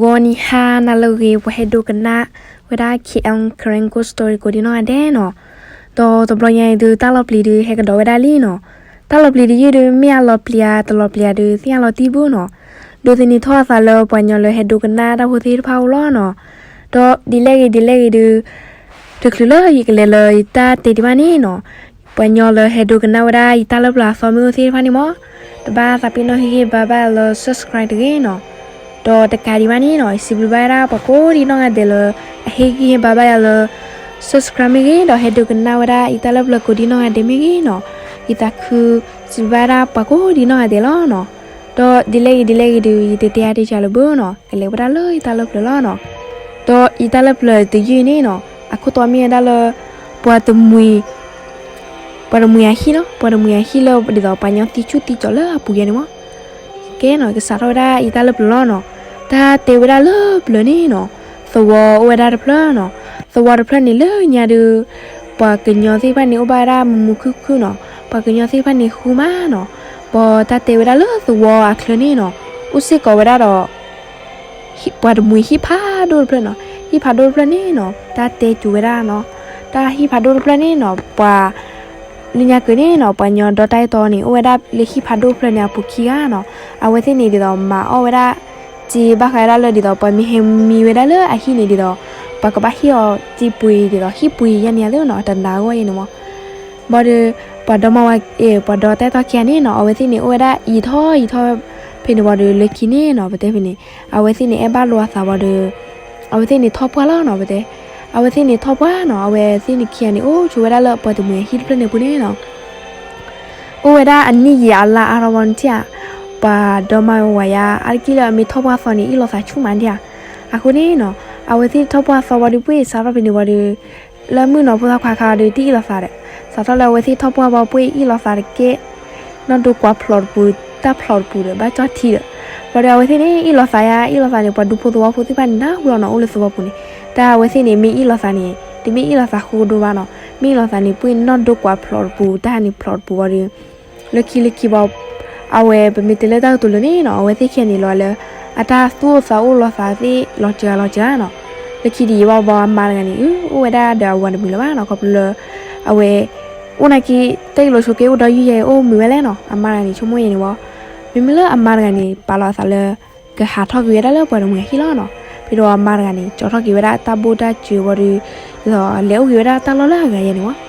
ဂီၤနံၤဟါနၤလၢအဂ့ၤ ပှၤဟဲဒိကနၣ်ဝဲဒၣ် K L Karen Ghost Story ကိးဒံနီၢ်ဂၤဒဲးနီၤ. ဒီးတဘျီညါအံၤဒုး တၢ်လီၤပျံၤဒုးဟဲကဒီးဝဲဒၣ်လံနီၤ. တၢ်လီၤပျံၤတယုၢ်ဒုး မ့ၢ်အလီၤပျံၤဧါ တလီၤပျံၤဧါဒုး သ့ၣ်ညါလီၤတံၢ်ဘၣ်နီၤ. ဒိးသန့ၤထီၣ်အသးလၢပှၤကညီလၢဟဲဒိကနၣ်တၢ်ဖိသ့ၣ်တဖၣ်အိၣ်လီၤနီၤ. ဒီးဒ်လဲၣ်ဂ့ၤဒ်လဲၣ်ဂ့ၤဒုး တချုးလၢယကလဲၤလၢယတၢ်တဲဒံးဘၣ်န့ၣ်နီၤ, ပှၤကညီလၢဟဲဒိကနၣ်ဝဲဒၣ်ယတၢ်လၢပျၢၤအသီမ့ၢ်အိၣ်သ့ၣ်တဖၣ်န့ၣ်မး, တဘၣ်သးပ့ၤနီၣ်ဟ့ၣ်ဂံၢ်ဘါဘၣ်လၢ subscribe တဂ့ၤနီၤ. ဒီးတကးဒံးဘၣ်န့ၣ်နီၤ, ယစံးဘျုးဘၣ်ဝဲဒၣ်ပှၤကိးဒံနီၢ်ဂၤဒဲးလၢ အဟ့ၣ်ဂံၢ်ဟ့ၣ်ဘါဘၣ်ယၤလၢ subscribe မ့ၢ်ဂ့ၤ, ဒီးဟဲဒိကနၣ်ဝဲဒၣ်ယတၢ်လၢပျၢၤကိးဒံနီၢ်ဂၤဒဲးမ့ၢ်ဂ့ၤနီၤ, ယသးခုစံးဘျုးဘၣ်ဝဲဒၣ်ပှၤကိးဒံနီၢ်ဂၤဒဲးလီၤနီၤ. ဒီးဒ်လဲၣ်ဂ့ၤဒ်လဲၣ်ဂ့ၤဒုး ယတတဲအါတဲစှၤလၢၤဘၣ်နီၤ, ကလဲၤဝဲဒၣ်လၢယတၢ်လၢပျၢၤလီၤနီၤ. ဒီးယတၢ်လၢပျၢၤတယုၢ်န့ၣ်နီၤ, အခိၣ်တီမ့ၢ်ဝဲဒၣ်လၢ ပှၤတမှံၤ ပှၤတမှံၤအဟံၣ်နီၤ, ပှၤတမှံၤအဟံၣ်လၢဒ်သိးပှၤကညီသံဆူၣ်သံကၠီၤလၢအပူၤယဲန့ၣ်မး. ကဲနီၤ, ကစးထီၣ်ဝဲဒၣ်ယတၢ်လၢပျၢၤလီၤနီၤ. တၢ်တဲဝဲဒၣ်လၢပျၢၤန့ၣ်နီၤ, သဝီအိၣ်ဝဲဒၣ်တဖျၢၣ်နီၤ. သဝီတဖျၢၣ်န့ၣ်လၢညါဒုး ပှၤကညီသ့ၣ်တဖၣ်န့ၣ် အိၣ်ဘၣ်ဝဲဒၣ်မုာ်မုာ်ခုၣ်ခုၣ်နီၤ. ပှၤကညီသ့ၣ်တဖၣ်န့ၣ်ဃုမးနီၤ. ဘၣ်တၢ်တဲဝဲဒၣ်လၢသဝီအချၢန့ၣ်နီၤ, အိၣ်စ့ၢ်ကီးဝဲဒၣ်ဒီး ပှၤတမှံၤဟံၣ်ဖးဒိၣ်တဖျၢၣ်နီၤ. ဟံၣ်ဖးဒိၣ်တဖျၢၣ်န့ၣ်နီၤ, တၢ်တဲစူၤဝဲဒၣ်နီၤ, တၢ်ဟံၣ်ဖးဒိၣ်တဖျၢၣ်န့ၣ်နီၤ, ပှၤ လၢညါက့ၤန့ၣ်နီၤ, ပှၤကညီဒီတၢ်အဲၣ်တီန့ၣ် အိၣ်ဝဲဒၣ်လၢဟံၣ်ဖးဒိၣ်တဖျၢၣ်န့ၣ်အပူၤခံဂၤနီၤ. အဝဲသ့ၣ်န့ၣ်ဒ်သိးမၤအီၣ်ဝဲဒၣ် စ့ဘၣ်ဃးဝဲဒၣ်လၢဒ်သိး ပှၤမ့ၢ်ဟဲမံဝဲဒၣ်လၢအဟံၣ်န့ၣ်ဒ်သိး ပှၤကဘၣ်ဟ့ၣ်အီၤစ့ပှ့ၤဒ်သိး ဟံၣ်ပှ့ၤယဲန့ၣ်အသိးနီၤ, တနာ်အဂီၢ်ယဲန့ၣ်မး. ဘၣ်ဒီး ပှၤဒီမါဝၤ အ့ၣ် ပှၤဒီတၢ်အဲၣ်တီခံဂၤန့ၣ်နီၤ, အဝဲသ့ၣ်န့ၣ် အိၣ်ဝဲဒၣ်အံၤထီၣ်အံၤထီၣ် ဖဲန့ၣ်ဝံၤဒီး လၢခံန့ၣ်နီၤ, ပတဲဖဲန့ၣ် အဝဲသ့ၣ်န့ၣ် အဲၣ်ဘၣ်လိာ်အသးဝံၤဒီး အဝဲသ့ၣ်န့ၣ်ထီၣ်ပှၢ်လီၤနီၤ, ပတဲ အဝဲသ့ၣ်န့ၣ်ထီၣ်ပှၢ်နီၤ, အဝဲသ့ၣ်န့ၣ်ခံဂၤန့ၣ် အိၣ်ဆိးဝဲဒၣ်လၢပှၤတမှံၤအဟံၣ်တဖျၢၣ်န့ၣ်အပူၤန့ၣ်နီၤ. အိၣ်ဝဲဒၣ်အနံၣ်ယံာ်အလါအါထီၣ်ဝံၤန့ၣ်ဧါ, ပှၤဒီမါဝၤယါ အါတက့ၢ်လၢအမ့ၢ်ထီၣ်ပှၢ်သီန့ၣ် အ့ၣ်လိာ်သးဆူၣ်မးန့ၣ်ဧါ. အဃိန့ၣ်နီၤ, အဝဲသ့ၣ်ထီၣ်ပှၢ်သီဝံၤဒီး ပှ့ၢ်စးထီၣ်ဖဲန့ၣ်ဝံၤဒီး လၢမုၢ်နီၤဖိသၣ်ခွါခါဒီး တအ့ၣ်လိာ်သးဒီး စးထီၣ်လၢအဝဲသ့ၣ်ထီၣ်ပှၢ်ဝံၤ ပှ့ၢ်အ့ၣ်လိာ်သးတကဲ နီၢ်ဒိကွၢ်ဖျိးတပူၤ တၢ်ဖျိးတပူၤဒီး ဘၣ်ကၠီထံဒီး ဘၣ်ဒီးအဝဲသ့ၣ်န့ၣ် အ့ၣ်လိာ်သးယါ အ့ၣ်လိာ်သးန့ၣ် ပှၤဒူဖိသဝီဖိသ့ၣ်တဖၣ်န့ၣ် နၢ်ဟူလီၤနီၤ အိၣ်လၢသဝီပူၤန့ၣ်. တၢ်အဝဲသ့ၣ်န့ၣ် မ့ၢ်အ့ၣ်လိာ်သးန့ၣ် တမ့ၢ်အ့ၣ်လိာ်သးဃိဒိဘၣ်နီၤ, မ့ၢ်အ့ၣ်လိာ်သးန့ၣ် ပှ့ၢ်နီၢ်ဒိကွၢ်ဖျိးတပူၤ တၢ်ဟးန့ၣ်ဖျိးတပူၤဝံၤဒီး လၢခံလၢခံဘၣ် အဝဲပမ့ၢ်တဲလၢတၢ်ကတိၤလၢန့ၣ်နီၤ အဝဲသ့ၣ်ခံဂၤန့ၣ်လီၤလၢ အတၢ်သူၣ်အိၣ်သးအိၣ်လိာ်သးသ့ၣ်လီၤစှၤလီၤစှၤနီၤ. လၢခံဒ်အံၤဘၣ်ဘၣ် အမါတဂၤန့ၣ် အအိၣ်ဝဲဒၣ်ဒီးအဝၤတမှံၤလၢၤဘၣ်နီၤ ခီဖျိလၢ အဝဲ အိၣ်နာ်က့ တၢ်အံၤလီၤဆိက့အိၣ်ဒီးယုၢ်ယဲအံၤ အိၣ်မုာ်ဝဲလဲၣ်နီၤ အမါတဂၤန့ၣ် ဆိကမိၣ်ယဲန့ၣ်ဝံၤ မ့မ့ၢ်လၢအမါတဂၤန့ၣ် ပာ်လီၤအသးလၢ ကဟးထီၣ်က့ၤဝဲဒၣ်လၢပှၤတမှံၤအဟံၣ်လီၤနီၤ. ဖဲဒီးအမါတဂၤန့ၣ် ကၠီထီၣ်က့ၤဝဲဒၣ်တၢ်ဘိၣ်တၢ်စၢၤဝံၤဒီး ဒ်သိးလဲၤအိၣ်က့ၤဝဲဒၣ်တၢ်လီၢ်လၢအဂၤယဲန့ၣ်ဝံၤ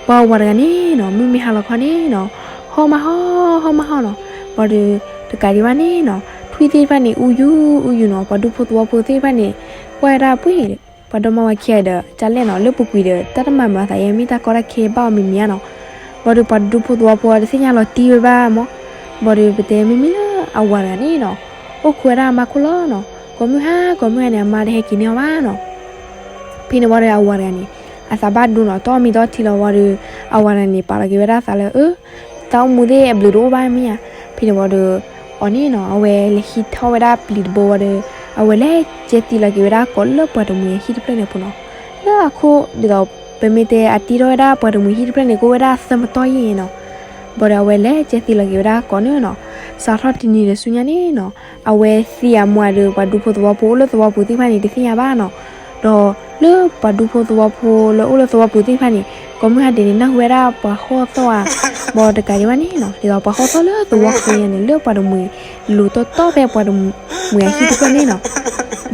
ပှၤဝၤတဂၤန့ၣ်နီၤ မုၢ်မ့ၢ်ဟါလီၤခီန့ၣ်နီၤ ဟီၣ်မးဟီၣ် ဟီၣ်မးဟီၣ်နီၤ. ဘၣ်ဒီး တကးဒံးဘၣ်န့ၣ်နီၤ ထွံၣ်သ့ၣ်တဖၣ်န့ၣ် အူယူၢ်အူယူၢ်နီၤ ပှၤဒူဖိသဝီဖိသ့ၣ်တဖၣ်န့ၣ် ကွၢ်ဝဲဒၣ်ပှ့ၢ်ဒီး ပှၤဒီမါဝၤခံဂၤဒီး ကလဲၣ်နီၤ လၢပူၤကွံာ်ဒီး တၢ်တမၤမၤသးယဲ မ့ၢ်တၢ်ကီတၢ်ခဲဘၣ်အီၤမံၤမံၤဧါနီၤ. ဘၣ်ဒီးပှၤဒူဖိသဝီဖိ တသ့ၣ်ညါလီၤတံၢ်ဝဲဘၣ်မး. ဘၣ်ဒီးပတဲမ့မ့ၢ်လၢအဝၤတဂၤန့ၣ်နီၤ အိၣ်ခိးဝဲဒၣ်အမါခိၣ်လီၤနီၤ ကိးမုၢ်ဟါ ကိးမုၢ်ဟါန့ၣ် အမါတဟဲက့ၤန့ၢ်အီၤဘၣ်နီၤ. ဖဲန့ၣ်ဝံၤဒီးအဝၤတဂၤန့ၣ် အသးဘၣ်ဒိနီၤ တီမံၤတီထံလီၤဝံၤဒီး အဝၤတဂၤန့ၣ် ပာ်လီၤက့ၤဝဲဒၣ်အသးလၢ အၢ တၢ်အိၣ်မူသ့ၣ်အဘျုးတအိၣ်ဘၣ်မ့ၢ်ဧါ. ဖဲန့ၣ်ဝံၤဒီး အီၤန့ၣ်နီၤ အဝဲလဲၤဟံးထီၣ်ဝဲဒၣ်ပျံၤတဘိဝံၤဒီး အဝဲလဲၤကဲသံလီၤက့ၤဝဲဒၣ်ကိးလၢပှၤတမှံၤအဟံၣ်တဖျၢၣ်န့ၣ်အပူၤနီၤ. လၢအခိၣ်ဒ်သိး ပမ့ၢ်တဲအတံၤထီၣ်ဝဲဒၣ်ပှၤတမှံၤဟံၣ်တဖျၢၣ်န့ၣ် ကအိၣ်ဝဲဒၣ်သၢမတီၢ်ယဲၢ်နီၤ. ဘၣ်ဒီးအဝဲလဲၤကဲသံလီၤက့ၤဝဲဒၣ်ကိးန့ၣ်နီၤ. စးထီၣ်တနံၤဒီးဆူညါန့ၣ်နီၤ အဝဲသံအမါဒီး ပှၤဒူဖိသဝီဖိအိၣ်လၢသဝီပူၤသ့ၣ်တဖၣ်န့ၣ် တသ့ၣ်ညါဘၣ်နီၤ. ဒီးလၢပှၤဒူဖိသဝီဖိလၢအိၣ်လၢသဝီပူၤသ့ၣ်တဖၣ်န့ၣ် ကိးမုၢ်ဟါဒဲးန့ၣ် နၢ်ဟူဝဲဒၣ်ပှၤဟီၣ်သီၣ်ဧါ. ဘၣ်ဒီးတကးဒံးဘၣ်န့ၣ်နီၤ ဒ်သိးပှၤဟီၣ်သီၣ်လၢသဝီဃဲညါန့ၣ် လၢပှၤတမှံၤလူၤတီတီဖဲပှၤတမှံၤအဟံၣ်တဖျၢၣ်န့ၣ်နီၤ.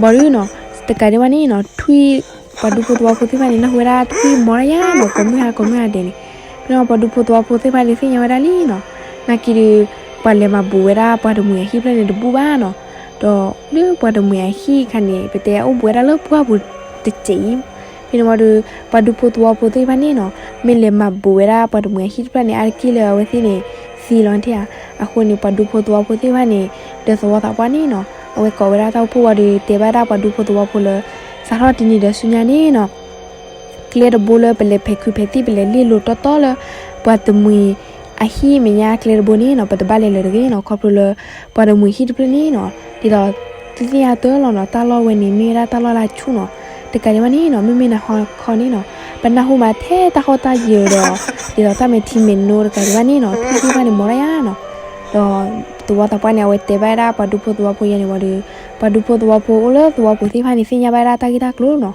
ဘၣ်ဒီးနီၤ တကးဒံးဘၣ်န့ၣ်နီၤ ထွံၣ် ပှၤဒူဖိသဝီဖိသ့ၣ်တဖၣ်န့ၣ် နၢ်ဟူဝဲဒၣ်ထွံၣ်မီၤတၢ်ယါနီၤ ကိးမုၢ်ဟါကိးမုၢ်ဟါဒဲးန့ၣ်. ဖဲန့ၣ်ပှၤဒူဖိသဝီဖိသ့ၣ်တဖၣ်န့ၣ် သ့ၣ်ညါဝဲဒၣ်လံနီၤ. နာ်က့ဒီး ပှၤလဲၤမၤဘူးဝဲဒၣ်ပှၤတမှံၤအဟံၣ်တဖျၢၣ်န့ၣ်တဘူၣ်ဘၣ်နီၤ. ဒီးလၢပှၤတမှံၤအဟံၣ်အခါန့ၣ် ပတဲအိၣ်ဘူးဝဲဒၣ်လၢပှၢ်ပူၤတစဲးအံၤ. ဖဲန့ၣ်ဝံၤဒီး ပှၤဒူဖိသဝီဖိသ့ၣ်တဖၣ်န့ၣ်နီၤ မ့ၢ်လဲၤမၤဘူးဝဲဒၣ်ပှၤတမှံၤအဟံၣ်တဖျၢၣ်န့ၣ် အါတက့ၢ်လၢအဝဲသ့ၣ်န့ၣ် သံလီၤထဲဧါ. အဃိန့ၣ် ပှၤဒူဖိသဝီဖိသ့ၣ်တဖၣ်န့ၣ် ဒီးသဝီသးပှၢ်န့ၣ်နီၤ အဝဲကိးဝဲဒၣ်တၢ်အိၣ်ဖှိၣ်ဝံၤဒီး တဲဘၣ်ဒၣ်ပှၤဒူဖိသဝီဖိလၢ စးထီၣ်တနံၤဒီးဆူညါန့ၣ်နီၤ ကျဲတဘိလၢပလဲၤဖဲးခုးဖဲးသံၣ် ပလဲၤလ့ၢ်လိၤတီတီလၢ ပှၤတမှံၤအဟံၣ်မဲာ်ညါကျဲတဘိန့ၣ်နီၤ ပတဘၣ်လဲၤလၢၤတဂ့ၤနီၤ. ခီဖျိလၢ ပှၤတမှံၤဟံၣ်တဖျၢၣ်န့ၣ်နီၤ ဒ်သိး သုသ့ၣ်ညါတၢ်လီၤနီၤ တၢ်လီၢ်ဝဲန့ၣ် မ့ၢ်ဝဲဒၣ်တၢ်လီၢ်လၢအဆူၣ်နီၤ. တကးဒံးဘၣ်န့ၣ်နီၤ မ့မ့ၢ်နဟီခီန့ၣ်နီၤ ပနၢ်ဟူမးထဲတၢ်ဟီၣ်တၢ်ယၢၤဒီး ဒ်သိးတၢ်မဲာ်ထံမဲာ်နိတကးဒံးဘၣ်န့ၣ်နီၤ ထွံၣ်သ့ၣ်တဖၣ်န့ၣ်မီၤတၢ်ယါနီၤ. ဒီး သဝီသးပှၢ်န့ၣ် အဝဲတဲဘၣ်ဝဲဒၣ်ပှၤဒူဖိသဝီဖိယဲန့ၣ်ဝံၤဒီး ပှၤဒူဖိသဝီဖိအိၣ်လၢသဝီပူၤသ့ၣ်တဖၣ်န့ၣ် သ့ၣ်ညါဘၣ်ဝဲဒၣ်တၢ်ဂ့ၢ်တၢ်ကျိၤနီၤ.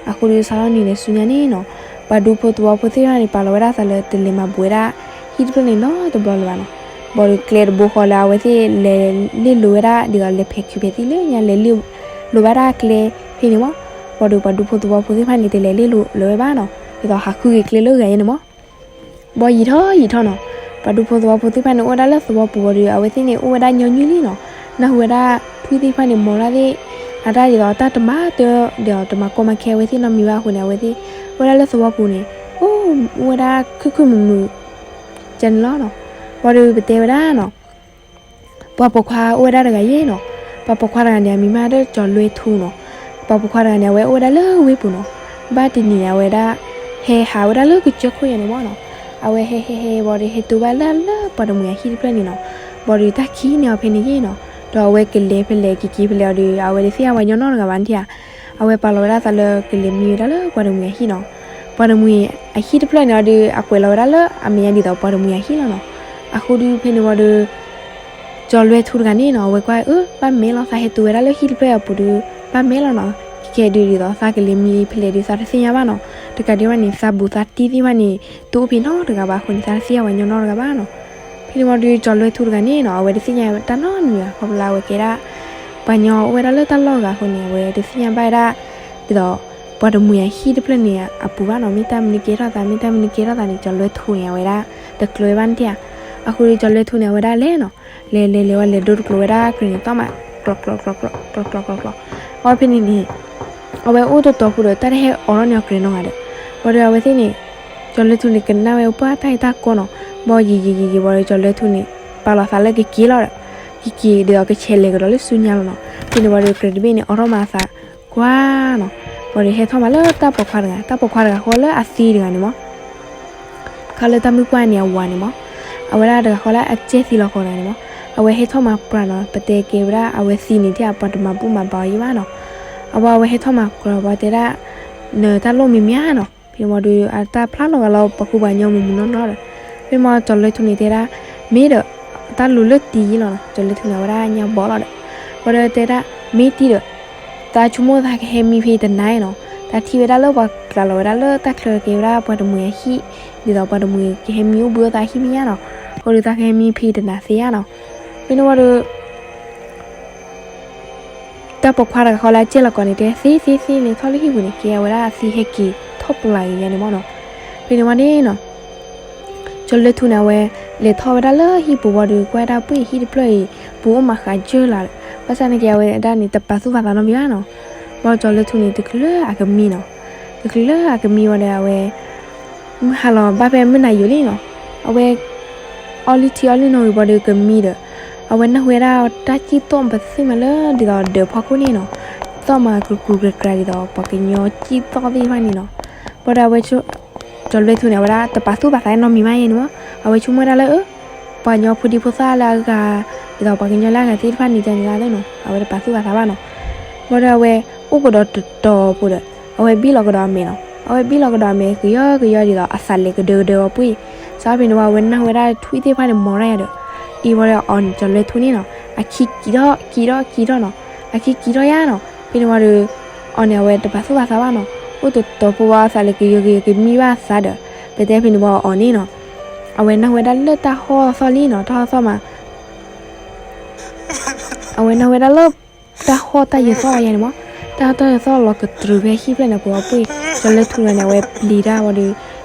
အဃိဒီးစးထီၣ်နံၤဒီးဆူညါန့ၣ်နီၤ ပှၤဒူဖိသဝီဖိသ့ၣ်တဖၣ်န့ၣ် ပာ်လီၤဝဲဒၣ်သးလၢတလဲၤမၤဘူးဝဲဒၣ် ဟံၣ်တဖျၢၣ်န့ၣ်နီတဘျီလၢၤဘၣ်နီၤ. ဘၣ်ဒီးကျဲတဘိဃီလၢအဝဲသ့ၣ်လဲၤလ့ၣ်လိၤဝဲဒၣ် ဒ်သိးလဲၤဖဲးခုးဖဲးသံၣ်လၢညါ လဲၤလ့ၣ်လိၤဝဲဒၣ်ကျဲဖဲန့ၣ်မး. ဘၣ်ဒီးပှၤဒူဖိသဝီဖိသ့ၣ်တဖၣ်န့ၣ် တလဲၤလ့ၣ်လိၤလၢၤဝဲဘၣ်နီၤ, ဒ်သိးဟးဃုက့ၤကျဲလၢဂၤယဲန့ၣ်မး. ဘၣ်ယံာ်ထီၣ်ယံာ်ထီၣ်နီၤ, ပှၤဒူဖိသဝီဖိသ့ၣ်တဖၣ်န့ၣ် အိၣ်ဝဲဒၣ်လၢသဝီပူၤဝံၤဒီး အဝဲသ့ၣ်န့ၣ် အိၣ်ဝဲဒၣ်ညီနုၢ်လံနီၤ. နၢ်ဟူဝဲဒၣ်ထွံၣ်သ့ၣ်တဖၣ်န့ၣ် မိၤဒၣ်သ့ၣ် အတၢ်ဒ်သိးတၢ်တမၤတၢ် ဒ်သိးတမၤကီမၤခဲအဝဲသ့ၣ်နီတမံၤဘၣ်အဃိန့ၣ် အဝဲသ့ၣ် အိၣ်ဝဲဒၣ်လၢသဝီပူၤန့ၣ် အိၣ် အိၣ်ဝဲဒၣ်ခုၣ်ခုၣ်မုာ်မုာ် ကန့ၣ်လီၤနီၤ. ဘၣ်ဒီးပတဲဝဲဒၣ်နီၤ ပှၤပိာ်ခွါအိၣ်ဝဲဒၣ်တဂၤယဲနီၤ. ပှၤပိာ်ခွါတဂၤန့ၣ် အမံၤမ့ၢ်ဒၣ်ကၠီၤလွဲထူနီၤ. ပှၤပိာ်ခွါတဂၤန့ၣ် အဝဲအိၣ်ဝဲဒၣ်လၢဝ့ၢ်ပူၤနီၤ. ဘၣ်တနံၤန့ၣ် အဝဲဒၣ် ဟဲဟးဝဲဒၣ်လၢကစၢၢ်ခိၣ်ယဲန့ၣ်မးနီၤ. အဝဲဟဲဟဲဟဲဘၣ်ဒီး ဟဲတုၤဘၣ်လၢလၢပှၤတမှံၤအဟံၣ်တဖျၢၣ်န့ၣ်နီၤ. ဘၣ်ဒီးတၢ်ခံးန့ၢ်အီၤဖဲန့ၣ်ယဲနီၤ. ဒီးအဝဲကလဲၤဖဲလဲၣ်က့ၤက့ၤဖဲလဲၣ်အီၤဒီး အဝဲတသ့ၣ်ညါပှၤကညီနီတဂၤဘၣ်န့ၣ်ဧါ. အဝဲပာ်လီၤဝဲဒၣ်သးလၢကလဲၤမံဝဲဒၣ်လၢပှၤတမှံၤအဟံၣ်နီၤ. ပှၤတမှံၤအဟံၣ်တဖျၢၣ်န့ၣ်အီၤဒီး အကွဲးလီၤဝဲဒၣ်လၢအမဲာ်ညါဒ်သိးပှၤတမှံၤအဟံၣ်လီၤနီၤ. အဃိဒီးဖဲန့ၣ်ဝံၤဒီး ကၠီၤလွဲထူတဂၤန့ၣ်နီၤ အဝဲကွၢ်အၢ ဘၣ်မဲလီၤ သးဟဲတုၤဝဲဒၣ်လၢဟံၣ်တဖျၢၣ်အပူၤဒီး ဘၣ်မဲလီၤနီၤ. ခဲကဲဒုးဒ်သိးသးကလဲၤမံဖဲလဲၣ်ဒီး သးတသ့ၣ်ညါဘၣ်နီၤ. တကးဒံးဘၣ်န့ၣ် သးဘူးသးတံၢ်သ့ၣ်တဖၣ်န့ၣ် တအိၣ်ဖဲနီတဂၤဘၣ်အဃိန့ၣ် သးတသ့ၣ်ညါပှၤကညီနီတဂၤဘၣ်နီၤ. ဖဲန့ၣ်ဝံၤဒီး ကၠီၤလွဲထူတဂၤန့ၣ်နီၤ အဝဲတသ့ၣ်ညါတၢ်နီတမံၤဘၣ် ခီဖျိလၢအဝဲကဲဒၣ် ပှၤကညီအိၣ်ဝဲဒၣ်လၢတၢ်လီၢ်ဂၤအဃိန့ၣ် အဝဲတသ့ၣ်ညါဘၣ်ဝဲဒၣ် ဒ်သိး ပှၤတမှံၤအဟံၣ်တဖျၢၣ်န့ၣ်အပူၤဘၣ်နီၤ. မ့ၢ်တၢ်မနုၤကဲထီၣ်သး မ့ၢ်တၢ်မနုၤကဲထီၣ်သးန့ၣ် ကၠီၤလွဲထူန့ၣ် အဝဲဒၣ် တကျၢၤဘၣ်န့ၣ်ဧါ. အဃိဒီးကၠီၤလွဲထူန့ၣ် အဝဲဒၣ်လဲၤနီၤ လဲၤလဲၤလဲၤဝဲလဲၤဒိတကျိၤဝဲဒၣ်ကြၢးန့ၣ် သီၣ်မး ကျီးကျီးကျီးကျီး ကျီးကျီးကျီးကျီး အီဖဲန့ၣ်န့ၣ် အဝဲအိၣ်တတီၤဖိဒီး တၢ်တဟဲအိးထီၣ်န့ၢ်အီၤကြၢးနီတဂၤဒီး ဘၣ်ဒီးအဝဲသ့ၣ်န့ၣ် ကၠီၤလွဲထူန့ၣ် ကနၣ်ဝဲပှၢ်တၢ်အံၤတၢ်ကီနီၤ. ဘၣ်ယံာ်ယံာ်ယံာ်ယံာ်ဘၣ်ဒီး ကၠီၤလွဲထူန့ၣ် ပာ်လီၤသးလၢကက့ၤလီၤဒီး ကက့ၤဒ်သိးကဆဲးလဲၤကဒီးလၢဆူညါလီၤနီၤ. ဖဲန့ၣ်ဝံၤဒီး ကြၢးတဘ့ၣ်န့ၣ် အိးထီၣ်မးအသး ကွၢ်နီၤ. ဘၣ်ဒီးဟဲထီၣ်မးလၢတၢ်ပိာ်ခွါတဂၤ တၢ်ပိာ်ခွါတဂၤဃီလၢအသံတဂၤန့ၣ်မး ခါလၢတၢ်မုၢ်ပှၢ်န့ၣ်အဝၤန့ၣ်မး အဝဲဒၣ်တဂၤဃီလၢအကဲသံလီၤဃီတဂၤန့ၣ်မး အဝဲဟဲထီၣ်မးပြးနီၤ. ပတဲကဲဝဲဒၣ်အဝဲသံန့ၣ် ထဲအပှၤတမၤဘူၣ်မၤဘါအီၤယံၤဘၣ်နီၤ. အဝဲအဝဲဟဲထီၣ်မးပြးဝံၤတဲဒၣ် နတၢ်လိၣ်မံၤမံၤဧါနီၤ. ဖဲန့ၣ်ဝံၤဒီး အတၢ်ဖျါလီၤဂာ်လီၤ ပှၤကူပှၤကညီမုၢ်မုၢ်နီၢ်နီၢ်ဒီး ဖဲန့ၣ်ဝံၤ ကၠီၤလွဲထူန့ၣ်တဲဒၣ် မ့ၢ်ဒီး တၢ်လူၤလၢတံၤယံၤလီၤနီၤ. ကၠီၤလွဲထူန့ၣ် အဝဲဒၣ်ညါဘီလီၤဒီး ဝံၤဒီးတဲဒၣ် မ့ၢ်တံၤဒီး သးဆိကမိၣ်သးကဟဲမံဖဲတနၤနီၤ. တၢ်ထံၣ်ဝဲဒၣ်လၢပှၤကျါလီၤဝဲဒၣ်လၢတၢ်ချၢကဲဝဲဒၣ်ပှၤတမှံၤအဟံၣ် ဒ်သိးပှၤတမှံၤကဟဲမံအိၣ်ဘှံးအသးဟံၣ်မ့ၢ်ညါနီၤ. အဃိဒီးသးကဟဲမံဖဲတနၤသ့ဧါနီၤ. ဖဲန့ၣ်ဝံၤဒီး တၢ်ပိာ်ခွါတဂၤဃီလၢအကဲလီၤကီးန့ၣ် တဲသ့သ့သ့လဲၤထီၣ်လၢဟံၣ်ပူၤန့ၣ် ကဲဝဲဒၣ်အသံဟဲက့ၤထီၣ်ပျၢ်က့ၤယါန့ၣ်မးနီၤ. ဖဲန့ၣ်ဝံၤန့ၣ်နီၤ ကၠီၤလွဲထူန့ၣ် အဝဲလဲၤထီၣ်ဝဲဒၣ်လၢဟံၣ်ပူၤဝံၤဒီး ကွၢ်ဝဲဒၣ်ပှ့ၤဟံၣ်တဖျၢၣ်အံၤ ပူၤအိၣ်မးဃးစၢၢ်လၢ်ဒီး ဘၣ်ဆၣ်န့ၣ်က့ အဝဲဒၣ်န့ၣ် တပာ်သူၣ်ပာ်သးနီတမံၤဘၣ်နီၤ. ဘၣ်ကၠီၤလွဲထူန့ၣ် တချုးလၢအကမံနီၤ. တချုးလၢအကမံဝံၤဒီး အဝဲ မုၢ်ဟါလီၤဘၣ်ဖဲမုၢ်နၤယိာ်လံနီၤ. အဝဲ အီၣ်လုၢ်ထံအီၣ်လုၢ်နီၣ်ဂံၢ်ဘၣ်ဒီးကမံဒီး အဝဲနၢ်ဟူဝဲဒၣ်တၢ်စံၣ်သီၣ်ပသ့ၣ်မးလၢဒ်သိးဒၢးဖီခိၣ်န့ၣ်နီၤ. သီၣ်မးကြူးကြူးကြၤကြၤဒ်သိးပှၤကညီစံၣ်သီၣ်သ့ၣ်တဖၣ်န့ၣ်နီၤ. ဘၣ်ဒီးအဝဲ ကၠီၤလွဲထူန့ၣ် အဝဲဒၣ်တပာ်သူၣ်ပာ်သးနီတမံၤမးယဲန့ၣ်မး. အဝဲဆိကမိၣ်ဝဲဒၣ်လၢ ပှၤကညီဖိဒံဖိသၣ်လၢအဂၤ ဒ်သိးပှၤကညီလၢအဂၤသ့ၣ်တဖၣ်န့ၣ် ကန့ၣ်လၢသ့ၣ်နီၤ အဝဲတပာ်သူၣ်ပာ်သးဘၣ်နီၤ. ဘၣ်ဒီးအဝဲအိၣ်ကဒီးတတီၤဖိဒီး အဝဲဘံၣ်လီၤကဒီးအမဲာ်နီၤ. အဝဲဘံၣ်လီၤကဒီးအမဲာ်ကယီကယီဒ်သိးအသးလဲၤကဒၢကဒၢဝဲပှ့ၤ စးဖဲန့ၣ်ဝံၤ အဝဲနၢ်ဟူဝဲဒၣ်ထွံၣ်သ့ၣ်တဖၣ်န့ၣ် မိၤဒၣ်ယၤဒီး အံၤဝံၤဒီးအီၤန့ၣ် ကၠီၤလွဲထူန့ၣ်နီၤ အခံကံထီၣ်ကံထီၣ်ကံထီၣ်နီၤ. အခံကံထီၣ်ယါနီၤ. ဖဲန့ၣ်ဝံၤဒီး အီၤန့ၣ် အဝဲတပာ်သူၣ်ပာ်သးဘၣ်နီၤ. အိၣ်တတီၤဖိဝံၤအသးလဲၤကယီကယီကမံဘၣ်အသးဒီး ပတဲဖဲန့ၣ်ဝံၤအီၤန့ၣ်နီၤ အဝဲနၢ်ဟူဝဲဒၣ်လၢတၢ်ဟီၣ်သီၣ်လံနီၤ တၢ်ဟီၣ်သီၣ်မး အဝဲနၢ်ဟူဝဲဒၣ်လၢ တၢ်ဟီၣ်တၢ်ယၢၤသီၣ်ဝဲယါန့ၣ်မး တၢ်ဟီၣ်တၢ်ယၢၤသီၣ်လီၤကတြူာ်ဖဲဟံၣ်ဖျၢၣ်န့ၣ် ပှၤပှ့ၤ ကၠီၤလွဲထူန့ၣ် အဝဲပျံၤတၢ်ဝံၤဒီး